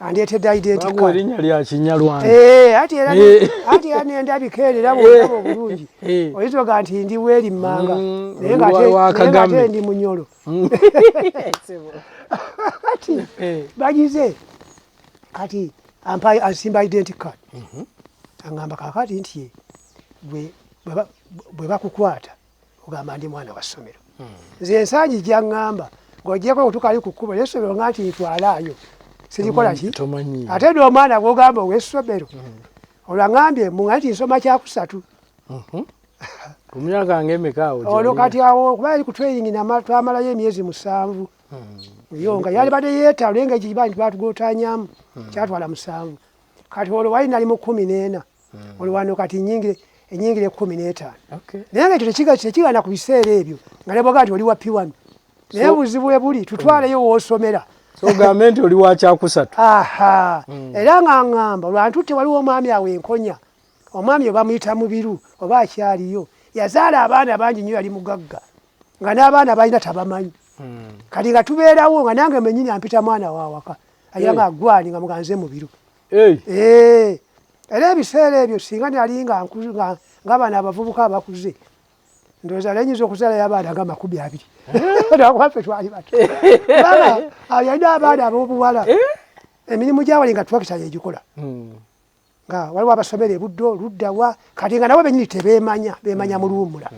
andeetedde identity card. Baguwa erinnya lya Kinyarwanda. Ati era n'endabika eno era bw'olaba obulungi oyinza oga nti ndi weeri mmanga naye ng'ate ndi munyolo. Kati bagize kati ampa ansimba identity card. Angamba kaakati nti bwe bakukwata ogamba ndi mwana wa ssomero. Nze ensangi gy'aŋŋamba ng'oggyeko okutuuka ku kkubo n'essomero nga nti ntwalaayo sirikola ki? Ate n'omwana gw'ogamba ow'essomero olwo aŋŋambye mbu nti nsoma kyakusatu. Ku myaka ng'emeka awo? Olwo kati awo kuba yali ku training twamalayo emyezi 7. Yo nga yalibadde yeetaawo naye nga ekiba nti baatugootaanyaamu kyatwala 7. Kati olwo wali nali mu 14. Olwo wano kati ennyingire 15. Naye nga ekyo tekigaana ku biseera ebyo nga ne bw'ogamba nti oli wa P1. Naye obuzibu bwe buli tutwaleyo w'osomera. So ogambe nti oli wa kyakusatu. Aha. Era nga ŋŋamba lwantutte waliwo omwami awo enkonya. Omwami oba bamuyita Mubiru oba akyaliyo. Yazaala abaana bangi nnyo yali mugagga. Nga n'abaana balina tabamanyi. Kati nga tubeerawo nga nange mwennyini ampita mwana wa waka. Agira nga aggwani nga muganze Mubiru. Era ebiseera ebyo singa nali nga bano abavubuka abakuze ndowooza nali nnyinza okuzaalayo abaana nga 20. Lwakuba twali bato. Kubanga yalina abaana ab'obuwala. Emirimu gyawali nga twakita yegikola. Nga waliwo abasomera ebuddo luddawa kati nga nabo bennyini tebeemanya beemanya mu luwummula.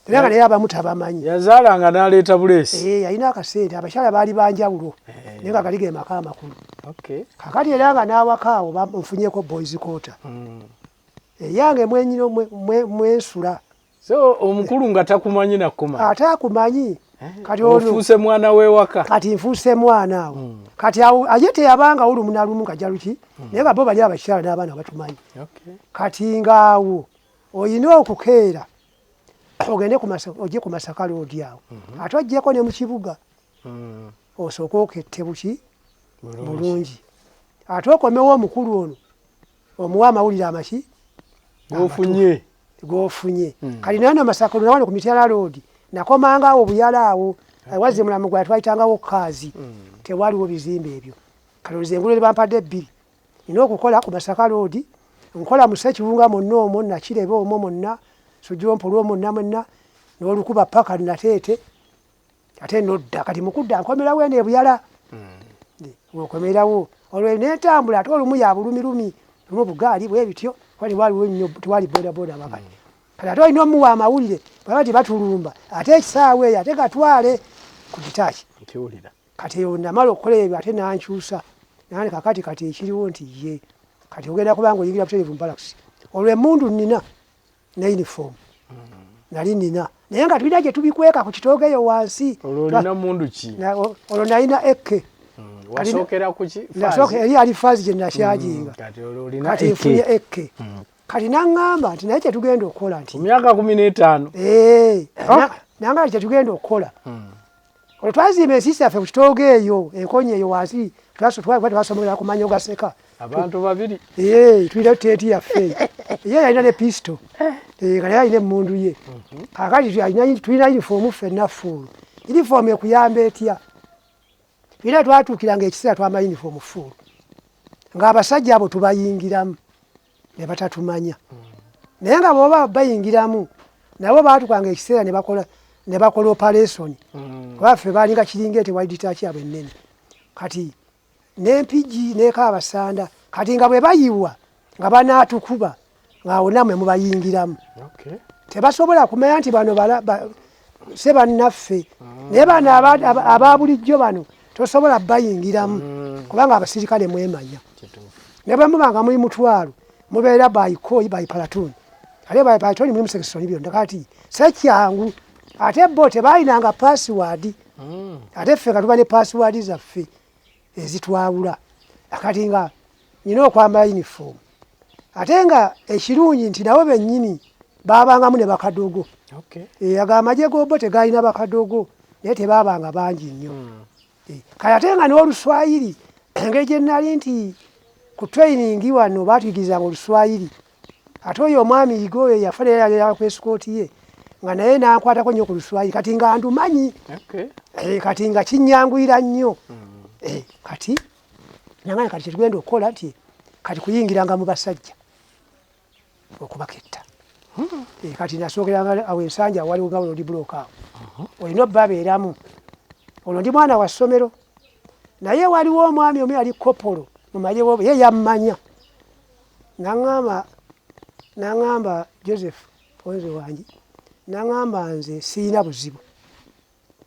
Era nga naye abamu tabamanyi. Yazaalanga n'aleeta buleesi. Yalina akasente abakyala baali banjawulo naye nga gali ge maka amakulu. Kaakati era nga n'awaka awo nfunyeeko boys quarter. Eyange mwenyino mwensula. So omukulu nga takumanyi nakuma. Ate akumanyi. Kati ono ofuuse mwana w'ewaka. Kati nfuuse mwana awo. Kati awo aye teyabanga olumu na lumu kajja luki. Naye nga bo bali abakyala n'abaana batumanyi. Kati ng'awo olina okukeera ogende ku Masaka, ojje ku Masaka Road awo. Ate ojjeko ne mu kibuga. Osooke okette buki? Bulungi. Ate okomewo omukulu ono omuwa amawulire amaki? G'ofunye. G'ofunye. Kati naye no Masaka Road, wano ku Mityana Road, nakomanga awo buyala awo. Awazze mulamu gwe twayitangawo kaazi. Tewaliwo bizimbe ebyo. Kati olwo enguudo bampadde bbiri. Nina okukola ku Masaka Road, nkola mu Ssekiwunga mwonna omwo, Nakirebe omwo mwonna, Sujjompola omwo mwonna mwenna, n'olukuba paka Nateete, ate nodda. Kati mu kudda nkomerawo eno e Buyala. Okomerawo. Olwo n'entambula ate olumu ya bulumirumi, lumu bugaali bwe bityo, kuba tewaliwo nnyo, tewali bodaboda bakati. Kati ate olina omuwa amawulire, bwe bati batulumba, ate ekisaawe eyo ate gatwale ku gitaaki. Nkiwulira. Kati eyo namala okukola ebyo ate n'ankyusa. Nani kakati kati ekiriwo nti ye. Kati ogenda kuba ng'oyingira butereevu mu barracks. Olwo emmundu nnina ne uniform. Nali nnina. Naye nga tulina gye tubikweka ku kitooke eyo wansi. Olwo olina mmundu ki? Olwo nalina AK. Wasookera ku ki? Nasooka eri ali faazi gye nakyajinga. Kati olwo olina Kati AK. nfunye AK. Kati n'aŋŋamba nti naye kye tugenda okukola nti Ku myaka 15. N'aŋŋamba nti kye tugenda okukola. Olwo twazimba ensiisi yaffe ku kitoogo eyo, enkonyi eyo wansi, twasomera ku manyo gaseka. Abantu babiri. Tulina tenti yaffe. Ye yalina ne pisto. Nga naye alina emmundu ye. Kaakati tulina yunifoomu ffenna fuulu. Yunifoomu ekuyamba etya? Tulina twatuukiranga ekiseera twambala yunifoomu fuulu. Ng'abasajja abo tubayingiramu ne batatumanya. Naye nga bw'oba bayingiramu, nabo baatukanga ekiseera ne bakola operation. Kuba ffe baalinga kiringa ente wali detach yaabwe ennene. Kati n'empigi n'ekaabasanda, kati nga bwe bayiwa nga banaatukuba, ng'awo nammwe mubayingiramu. Tebasobola kumanya nti bano se bannaffe. Naye bano aba bulijjo bano tosobola bayingiramu kubanga abasirikale mwemanya. Ne bwe muba nga muli mutwalo, mubeera by coy, by platoon. Ate by platoon mulimu section byonna. Kati si kyangu. Ate bo tebalinanga password. Ate ffe nga tuba ne password zaffe ezitwawula. Kati nga nina okwambala uniform. Ate nga ekirungi nti nabo bennyini baabangamu ne bakadogo. Ago amagye g'obo tegalina bakadogo, naye tebaabanga bangi nnyo. Kale ate nga n'Oluswayiri, engeri gye nali nti ku training wano baatuyigirizanga Oluswayiri. Ate oyo omwami Yiga oyo yafa naye yali ku escort ye, nga naye n'ankwatako nnyo ku Luswayiri. Kati nga ndumanyi. Kati nga kinnyanguyira nnyo. Kati nangamba kati kye tugenda okukola nti kati kuyingiranga mu basajja okubaketta. Kati nasookeranga awo Ensanja waliwo nga road block awo. Olina obbabeeramu. Olwo ndi mwana wa ssomero. Naye waliwo omwami omu yali kopolo mu magye g'obu, ye yammanya. N'aŋŋamba Joseph Onze wange, n'aŋŋamba nze sirina buzibu.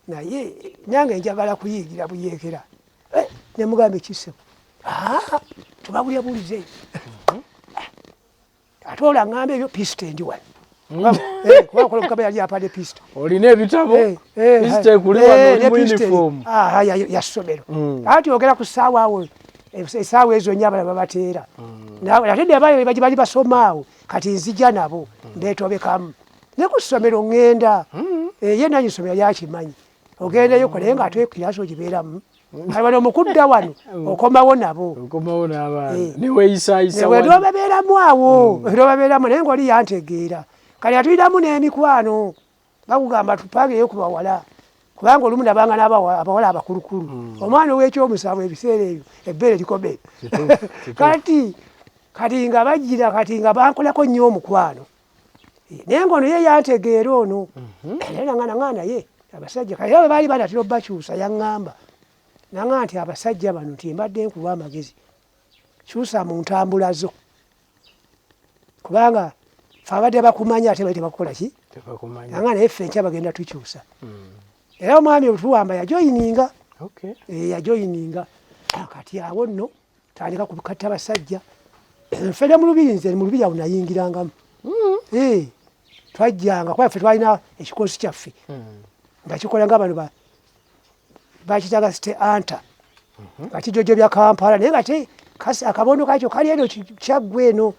Naye nange njagala kuyingira buyeekera. Ne mugamba ekisebo. Tubabulye bulize. Ate olwo aŋŋamba ebyo pisto endi wano. Kuba kola mukama yali ampadde pisto. Olina ebitabo? Pisto ekuli wano, oli mu uniform. Ya ssomero. Anti ogera ku ssaawa awo, essaawa ezo nnyo abalala babateera. Ate ne bali basoma awo, kati nzija nabo, mbeetobekamu. Ne ku ssomero ŋŋenda. Ye nannyini ssomero yali akimanyi. Ogendayo naye ng'ate kiraasi ogibeeramu. Kale wano mu kudda wano, okomawo nabo. Okomawo n'abaana. Ne weeyisaayisa wano. Ne babeeramu awo. Ne babeeramu naye ng'oli yantegeera. Kale yatulinamu n'emikwano. Bakugamba tupangeyo ku bawala. Kubanga olumu nabanga abawala abakulukulu. Omwana ow'ekyomusanvu ebiseera ebyo, ebbeere likome. Kati nga bajjira, kati nga bankolako nnyo omukwano. Naye ng'ono ye yantegeera ono. Naye nangana naye abasajja kati era bwe baali banatera obbakyusa yaŋŋamba. Naŋŋamba nti abasajja bano nti mbadde nkuwa amagezi. Kyusa mu ntambula zo. Kubanga ffe abadde bakumanya ate bali tebakukola ki? Tebakumanya. Naŋŋamba naye ffe enkya bagenda tukyusa. Era omwami otuwamba yajoyininga. Yajoyininga. Kati awo nno tandika kukatta basajja. Nfe ne mu lubiri, nze mu lubiri awo nayingirangamu. Twajjanga kuba ffe twalina ekikosi kyaffe nga kikola nga bano bakitaga site anta nga kijojobya Kampala, naye nga te akabondo kakyo kali eno Kyaggwe eno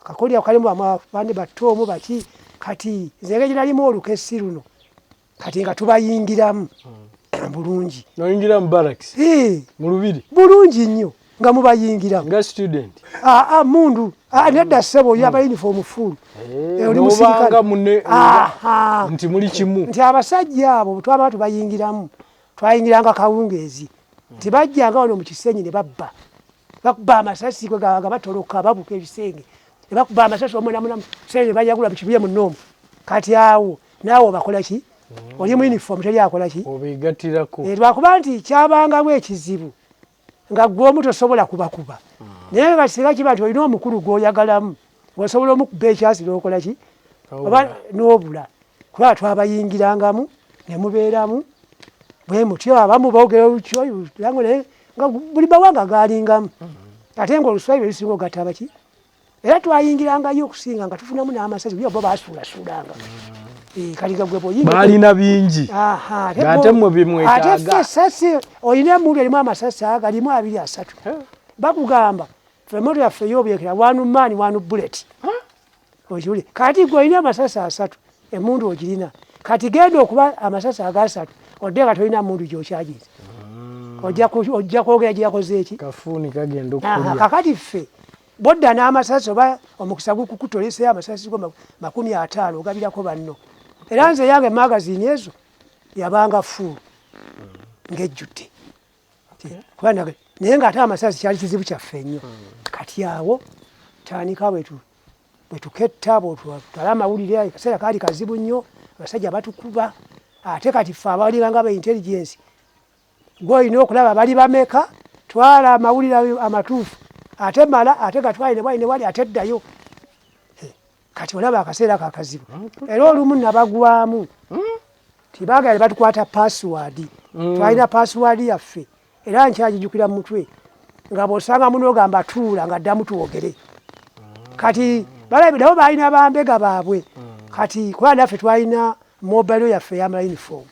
akakolya kalimu bandi batoomu baki. Kati nze engeri gye nalimu olukesi luno, kati nga tubayingiramu bulungi. Noyingira mu barracks? Mu lubiri? Bulungi nnyo, nga mubayingiramu. Nga student? Aa, mundu nedda ssebo, oyo aba uniform full. Oli musirikale nti muli kimu. Nti abasajja abo twaba tubayingiramu, twayingiranga kawungeezi, nti bajjanga wano mu Kisenyi ne babba, bakuba amasasi nga batoloka, babuka ebisenge ne bakuba amasasi omunamunamu sente ne bajagula mu kibuye munoomu. Kati awo naawe obakola ki? Oli mu uniform, teri akola ki? Obegattirako. Lwakuba nti kyabangamu ekizibu nga gwe omu tosobola kubakuba, naye nga singa kiba nti olina omukulu gw'oyagalamu, osobola omukuba ekyasi n'okola ki oba n'obula, kuba twabayingirangamu ne mubeeramu bwe mutyo. Abamu boogera olukyo naye nga buli mawanga galingamu, ate nga oluswayiri lusinga ogatta baki. Era twayingirangayo okusinga nga tufunamu n'amasasi, bo basuulasuulanga. Kati nga gwe bw'oyingira Baalina bingi ng'ate mmwe bimwetaaga. Ate ffe esasi, olina emundu erimu amasasi agalimu 2 3, bakugamba ffe emoto yaffe ey'obuyekera, one man one bullet, okiwulire. Kati gwe olina amasasi 3, emundu ogirina, kati genda okuba amasasi agasatu odde nga tolina mundu gyokyagiza, ojja kwogera gye yakoze eki. Kafuuni kagenda okulya. Kakati ffe bodda n'amasasi, oba omukisa gukukutoleseyo amasasi go 50, ogabirako banno. Era nze yange magazine ezo yabanga full ng'ejjudde, naye ng'ate amasasi kyali kizibu kyaffe nnyo. Kati awo tandika bwetuketta bwetwala amawulire, akaseera kaali kazibu nnyo, abasajja batukuba. Ate kati ffe abalinganga ba intelligence, gwe olina okulaba bali bameka, twala amawulire amatuufu, ate mala ate gatwale ne wali ne wali, ate ddayo. Kati olaba akaseera ako akazibu. Era olumu nabagwamu, tibaagala ne batukwata password. Twalina password yaffe, era nkyagijjukira mu mutwe, nga bw'osanga muno ogamba tuula nga ddamu twogere. Kati balabi nabo balina bambega baabwe. Kati kuba naffe twalina mobile yaffe eyambala uniform,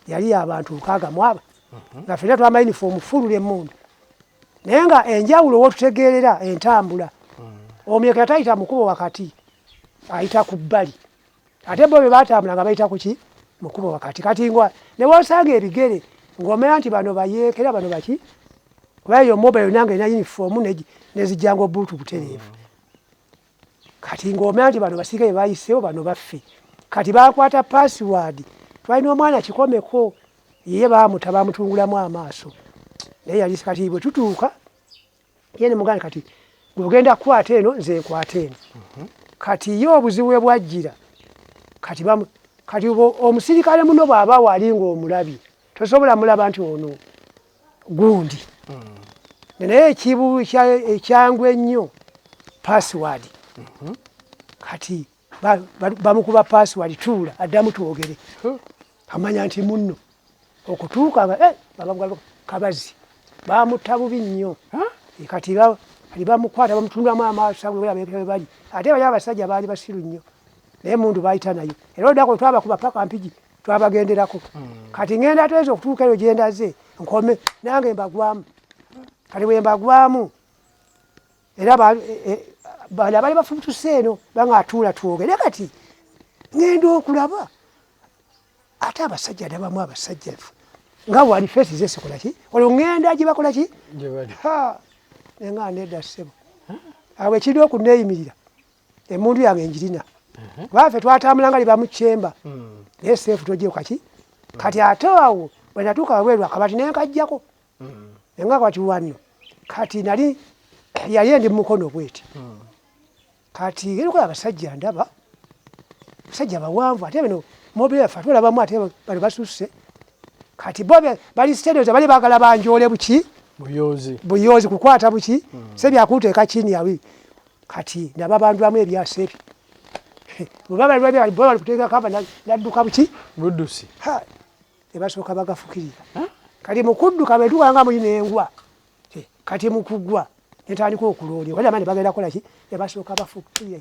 yali y'abantu 60 mu aba, nga ffenna twambala uniform full emmundu, naye nga enjawulo wotutegeerera entambula, omuyekera tayita mukubo wakati, ayita ku bbali. Ate bo bwe batambula nga bayita kuki? Mukubo wakati. Kati nga ne wosanga ebigere ng'omanya nti bano bayeekera, bano baki, kuba eyo mobile nange erina uniform nezijjanga obuutu butereevu. Kati ng'omanya nti bano basirikale bayiseewo, bano baffe. Kati bakwata password. Twalina omwana kikomeko, ye bamuta, bamutungulamu amaaso, naye yali. Kati bwe tutuuka ye ne muganda, kati gwogenda kukwata eno, nze nkwata eno. Kati ye obuzibu bwe bwajjira, kati bamu kati omusirikale muno bw'aba wali ng'omulabye, tosobola mulaba nti ono gundi, naye ekibu ekyangu ennyo password. Kati bamukuba password, tuula addamu twogere, amanya nti munno okutuuka nga kabazi bamutta bubi nnyo. Kati bamukwata bamutundulamu amaaso bwe bali. Ate bali abasajja baali basiru nnyo, naye mundu bayita nayo. Era olunaku twabakuba paka Mpigi, twabagenderako. Kati ngenda tweza okutuuka eyo gyendaze nkome nange mbagwamu. Kati bwe mbagwamu, era bano abali bafubutuse eno banga atuula twogere. Kati ngenda okulaba ate abasajja ndabamu abasajja nga wali face zesikola ki, olwo ngenda gye bakola ki, nenga nedda ssebo, awo ekirina okuneeyimirira emundu yange njirina, kuba ffe twatambula nga libamukyemba, naye safe togyeko kaki. Kati ate awo bwe natuuka wabweru, akabati nenkajjako, nenga kati wano kati nali yali endi mumukono bweti. Kati ngenda abasajja ndaba abasajja bawanvu, ate bino mobile yaffe ate olabamu, ate bano basusse. Kati bo bali stereoza, bali baagala banjoole buki? Buyozi. Buyozi kukwata buki se byakuteeka kini awi. Kati nababandulamu ebyasa ebyo, bwe bali kuteeka kava nadduka buki? Buddusi. Ebasooka bagafukirira. Kati mukudduka bwetuka nga mulina engwa, kati mukugwa netandika okuloonya wali amani bagenda kukola ki, ebasooka bafukirira.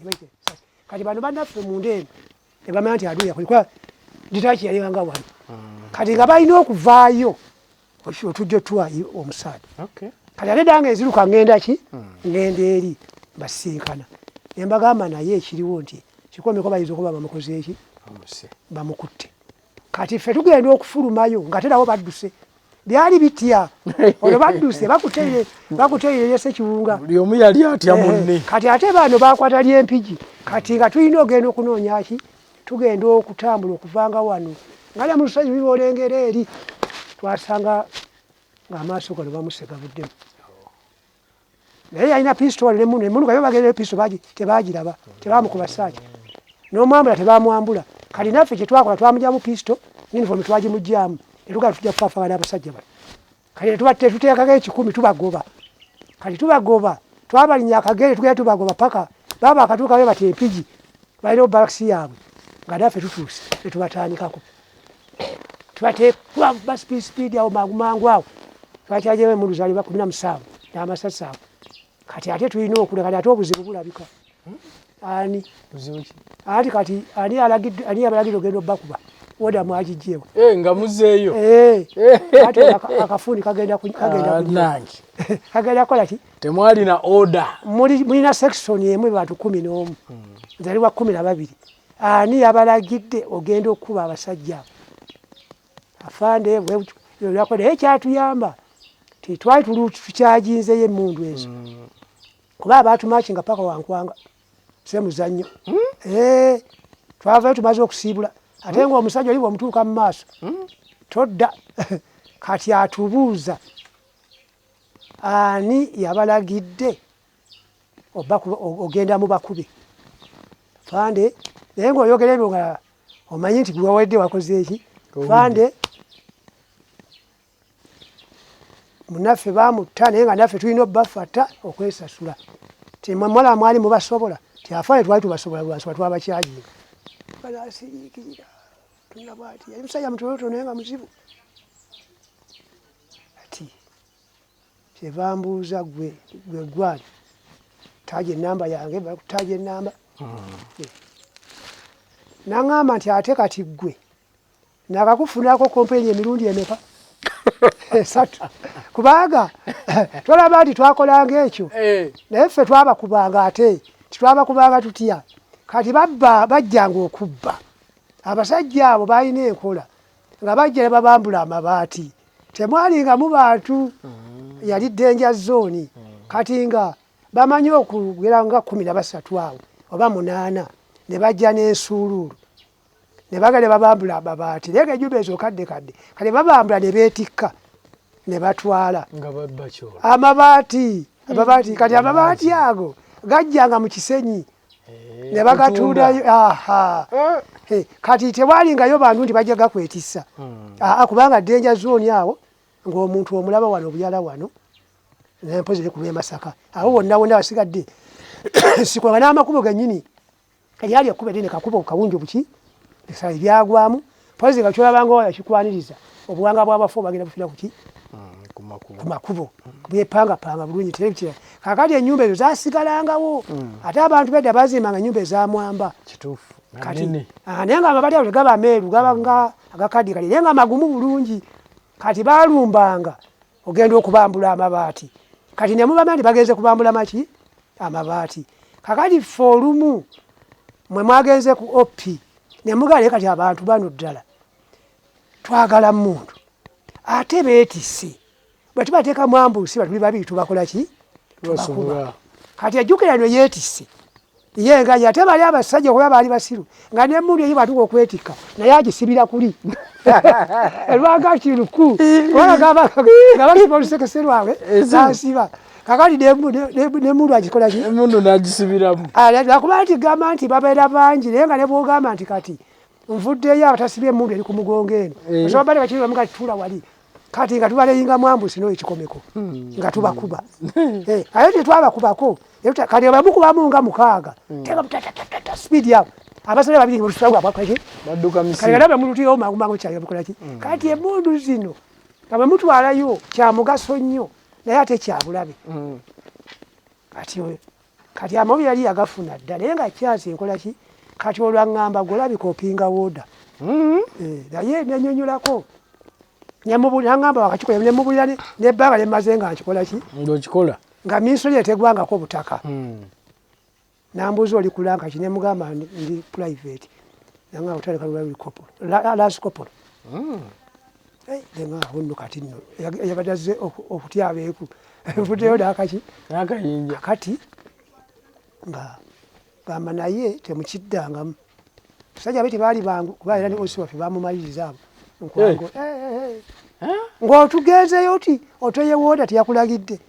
Kati bano bannaffe munda eno ne bamanya nti adui yakola detach yalibanga wano. Kati nga balina okuvaayo otujja otuwa omusaada. Kati ate dange enziruka ngenda ki ngenda eri basinkana ne mbagamba, naye ekiriwo nti kikomeko bayinza okuba bamukoze eki, bamukutte. Kati ffe tugenda okufulumayo nga terawo badduse, byali bitya olwo badduse bakuteire Ssekiwunga, buli omu yali atya munne. Kati ate bano bakwata ly'Empigi. Kati nga tulina ogenda okunoonya ki, tugenda okutambula okuvanga wano nga lya mu lusozi luli olengera eri, twasanga ng'amaaso gano bamuse gavuddemu, naye yalina pisito wano nemundu emundu kayo bagendayo pisito tebagiraba, tebamukuba saaki n'omwambula tebamwambula. Kati naffe kyetwakola twamugyamu pisito, uniform twagimugyamu, netugala tujja kufaafagana abasajja bano. Kati tetuteekako 1,000, tubagoba. Kati tubagoba, twabalinya akagere, tugenda tubagoba paka baba akatuuka be bati Empigi balina obarakisi yaabwe, nga naffe tutuuse netubatandikako, tubateekuba speed awo mangu mangu awo twakyajewo emundu zaali ba 17 n'amasasi awo. Kati ate tulina okuleka, kati ate obuzibu bulabika ani anti kati ani alagidde, ani yabalagidde ogenda obbakuba? Woda mwagijjeewo. Nga muzeeyo. Ate akafuuni kagenda kagenda kukola ki? Temwalina order. Mulina section emu bantu 11, nze ali wa 12. Ani yabalagidde ogenda okukuba abasajja abo? Afande naye kyatuyamba titwali tukyajinzeyo emundu ezo, kuba abatumakinga paka wankwanga semuzannyo. Twavayo tumaze okusiibula, ate nga omusajja oli bwomutuuka mu maaso todda. Kati atubuuza ani yabalagidde ogenda mubakube? Fande, naye ng'oyogera ebyo nga omanyi nti gwewawedde wakoze eki. Fande, munaffe bamutta, naye nga naffe tulina obbafata okwesasula. Timwemwala mwali mubasobola? Ti afande, twali tubasobola lwansonga twabakyajinga. Banasiriikirira tuna bwati, yali musajja mutonotono naye nga muzibu. Ati kyeva mbuuza gwe gwe gwani, taja enamba yange, bakutaja enamba. Naŋŋamba nti ate kati gwe nakakufunako complain emirundi emeka? Esatu. Kubanga tolaba nti twakolanga ekyo, naye ffe twabakubanga, ate titwabakubanga tutya? Kati babba bajjanga okubba, abasajja abo balina enkola nga bajja ne babambula amabaati, temwalingamu bantu, yali danger zone. Kati nga bamanyi okugera nga 13 awo oba 8, ne bajja n'ensuuluulu ne bagenda ne babambula amabaati, naye nga ennyumba ezo kadde kadde. Kale babambula ne beetikka ne batwala amabaati, amabaati. Kati amabaati ago gajjanga mu Kisenyi ne bagatuudayo. Aha, kati tewalingayo bantu nti bajja gakwetissa, aa, kubanga danger zone awo ng'omuntu omulaba wano obuyala wano nempozi ne ku lw'e Masaka awo wonna wonna wasigadde sikwanga n'amakubo gennyini. Eryali ekkubo erinene kakubo kawunju buki esala ebyagwamu pozi nga kyolabanga oyo kikwaniriza obuwanga bw'abafu bagenda bufira kuki? Ku makubo bwepangapanga bulungi terekira. Kakati ennyumba ezo zasigalangawo, ate abantu bedda bazimbanga ennyumba ezamwamba. Kati naye nga amabaati ago tegaba meeru, gaba nga agakadde kali, naye nga magumu bulungi. Kati balumbanga ogenda okubambula amabaati, kati ne mubamanya nti bagenze kubambula maki amabaati. Kakati ffe olumu mwe mwagenze ku OP ne mugala, kati abantu bano ddala twagala mundu ate beetisse, bwe tubateekamu ambusi batuli babiri tubakola ki? Tubakuba. Kati ejjukira no yeetisse ye nga ye, ate bali abasajja kuba baali basiru, nga n'emmundu eyi bwatuka okwetikka naye agisibira kuli erwanga kiruku, kubanga nga basiba olusekese lwabwe nasiba. Kakati n'emmundu agikola ki? Emundu nagisibiramu. Lwakuba nti gamba nti babeera bangi, naye nga ne bwogamba nti kati nvuddeyo abatasibye emmundu eri ku mugongo eno, osobola bali bakiribamu kati tuula wali. Kati nga tubaleyinga mwambusi n'oyo kikomeko nga tubakuba, aye tetwabakubako. Kati bamukubamu nga mukaaga, teka speed yawo, abasale babiri bwakolaki kati nga bamulutirawo mangu mangu kyayo bukolaki. Kati emundu zino nga bwe mutwalayo kya mugaso nnyo, naye ate kyabulabe. Kati Kati amawulire yali yagafuna dda, naye nga kyasi nkola ki? Kati olwaŋŋamba gwolabika opinga woda. Naye nenyonyolako, naŋŋamba wakakikola, nemubulira nebbanga lyemmaze nga nkikola ki, ng'okikola, nga minisitule etegwangako butaka. Nambuuza, "Oli ku rank ki?" Nemugamba, "Ndi private." Naŋŋamba, "Otandika lwali lance corporal." Nenga nno kati nno yabadde azze okutyabeeku, nvuddeyo nakaki. N'akayinja. Kakati nga gamba, naye temukiddangamu. Basajja be tebaali bangu, kuba era ne OC waffe bamumaliriza abo nkwangu. Ng'otugenzeyo ti otoye wooda, teyakulagidde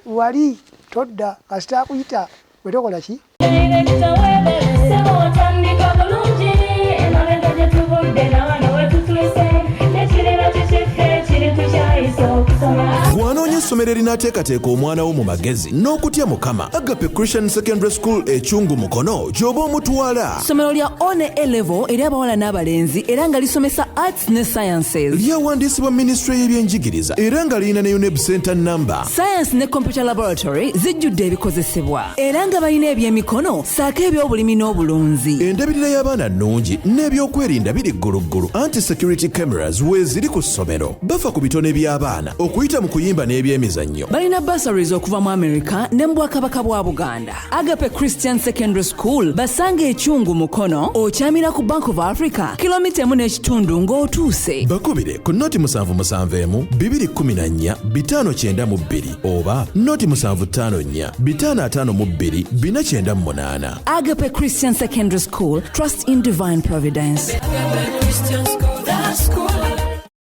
wali todda, kasita akuyita bwe tokola ki. Director webale, ssebo otandika bulungi. Emabega gye tuvudde na wano we tutuuse, nekiriba kikiffe kiri tukyayisa okusoma. Bw'anoonya essomero erinaateekateeka omwana wo mu magezi n'okutya Mukama, Agape Christian Secondary School Ekyungu Mukono gy'oba omutwala. Ssomero lya O ne A level eri abawala n'abalenzi, era nga lisomesa arts ne sciences. Lyawandiisibwa minisitule y'ebyenjigiriza era nga lirina ne UNEB center number. Science ne computer laboratory zijjudde ebikozesebwa, era nga balina ebyemikono ssaako ebyobulimi n'obulunzi. Endabirira y'abaana nnungi n'ebyokwerinda biri gguluggulu, anti security cameras weeziri ku ssomero. Bafa ku bitone by'abaana okuyita mu kuyimba n'ebyemizannyo. Balina bursaries okuva mu America ne mu Bwakabaka bwa Buganda. Agape Christian Secondary School basanga Ekyungu Mukono, okyamira ku Bank of Africa, kilomita 1.5 ng'otuuse. Bakubire ku 077 214 592 oba 0754 552 498. Agape Christian Secondary School, trust in divine providence. Christian School.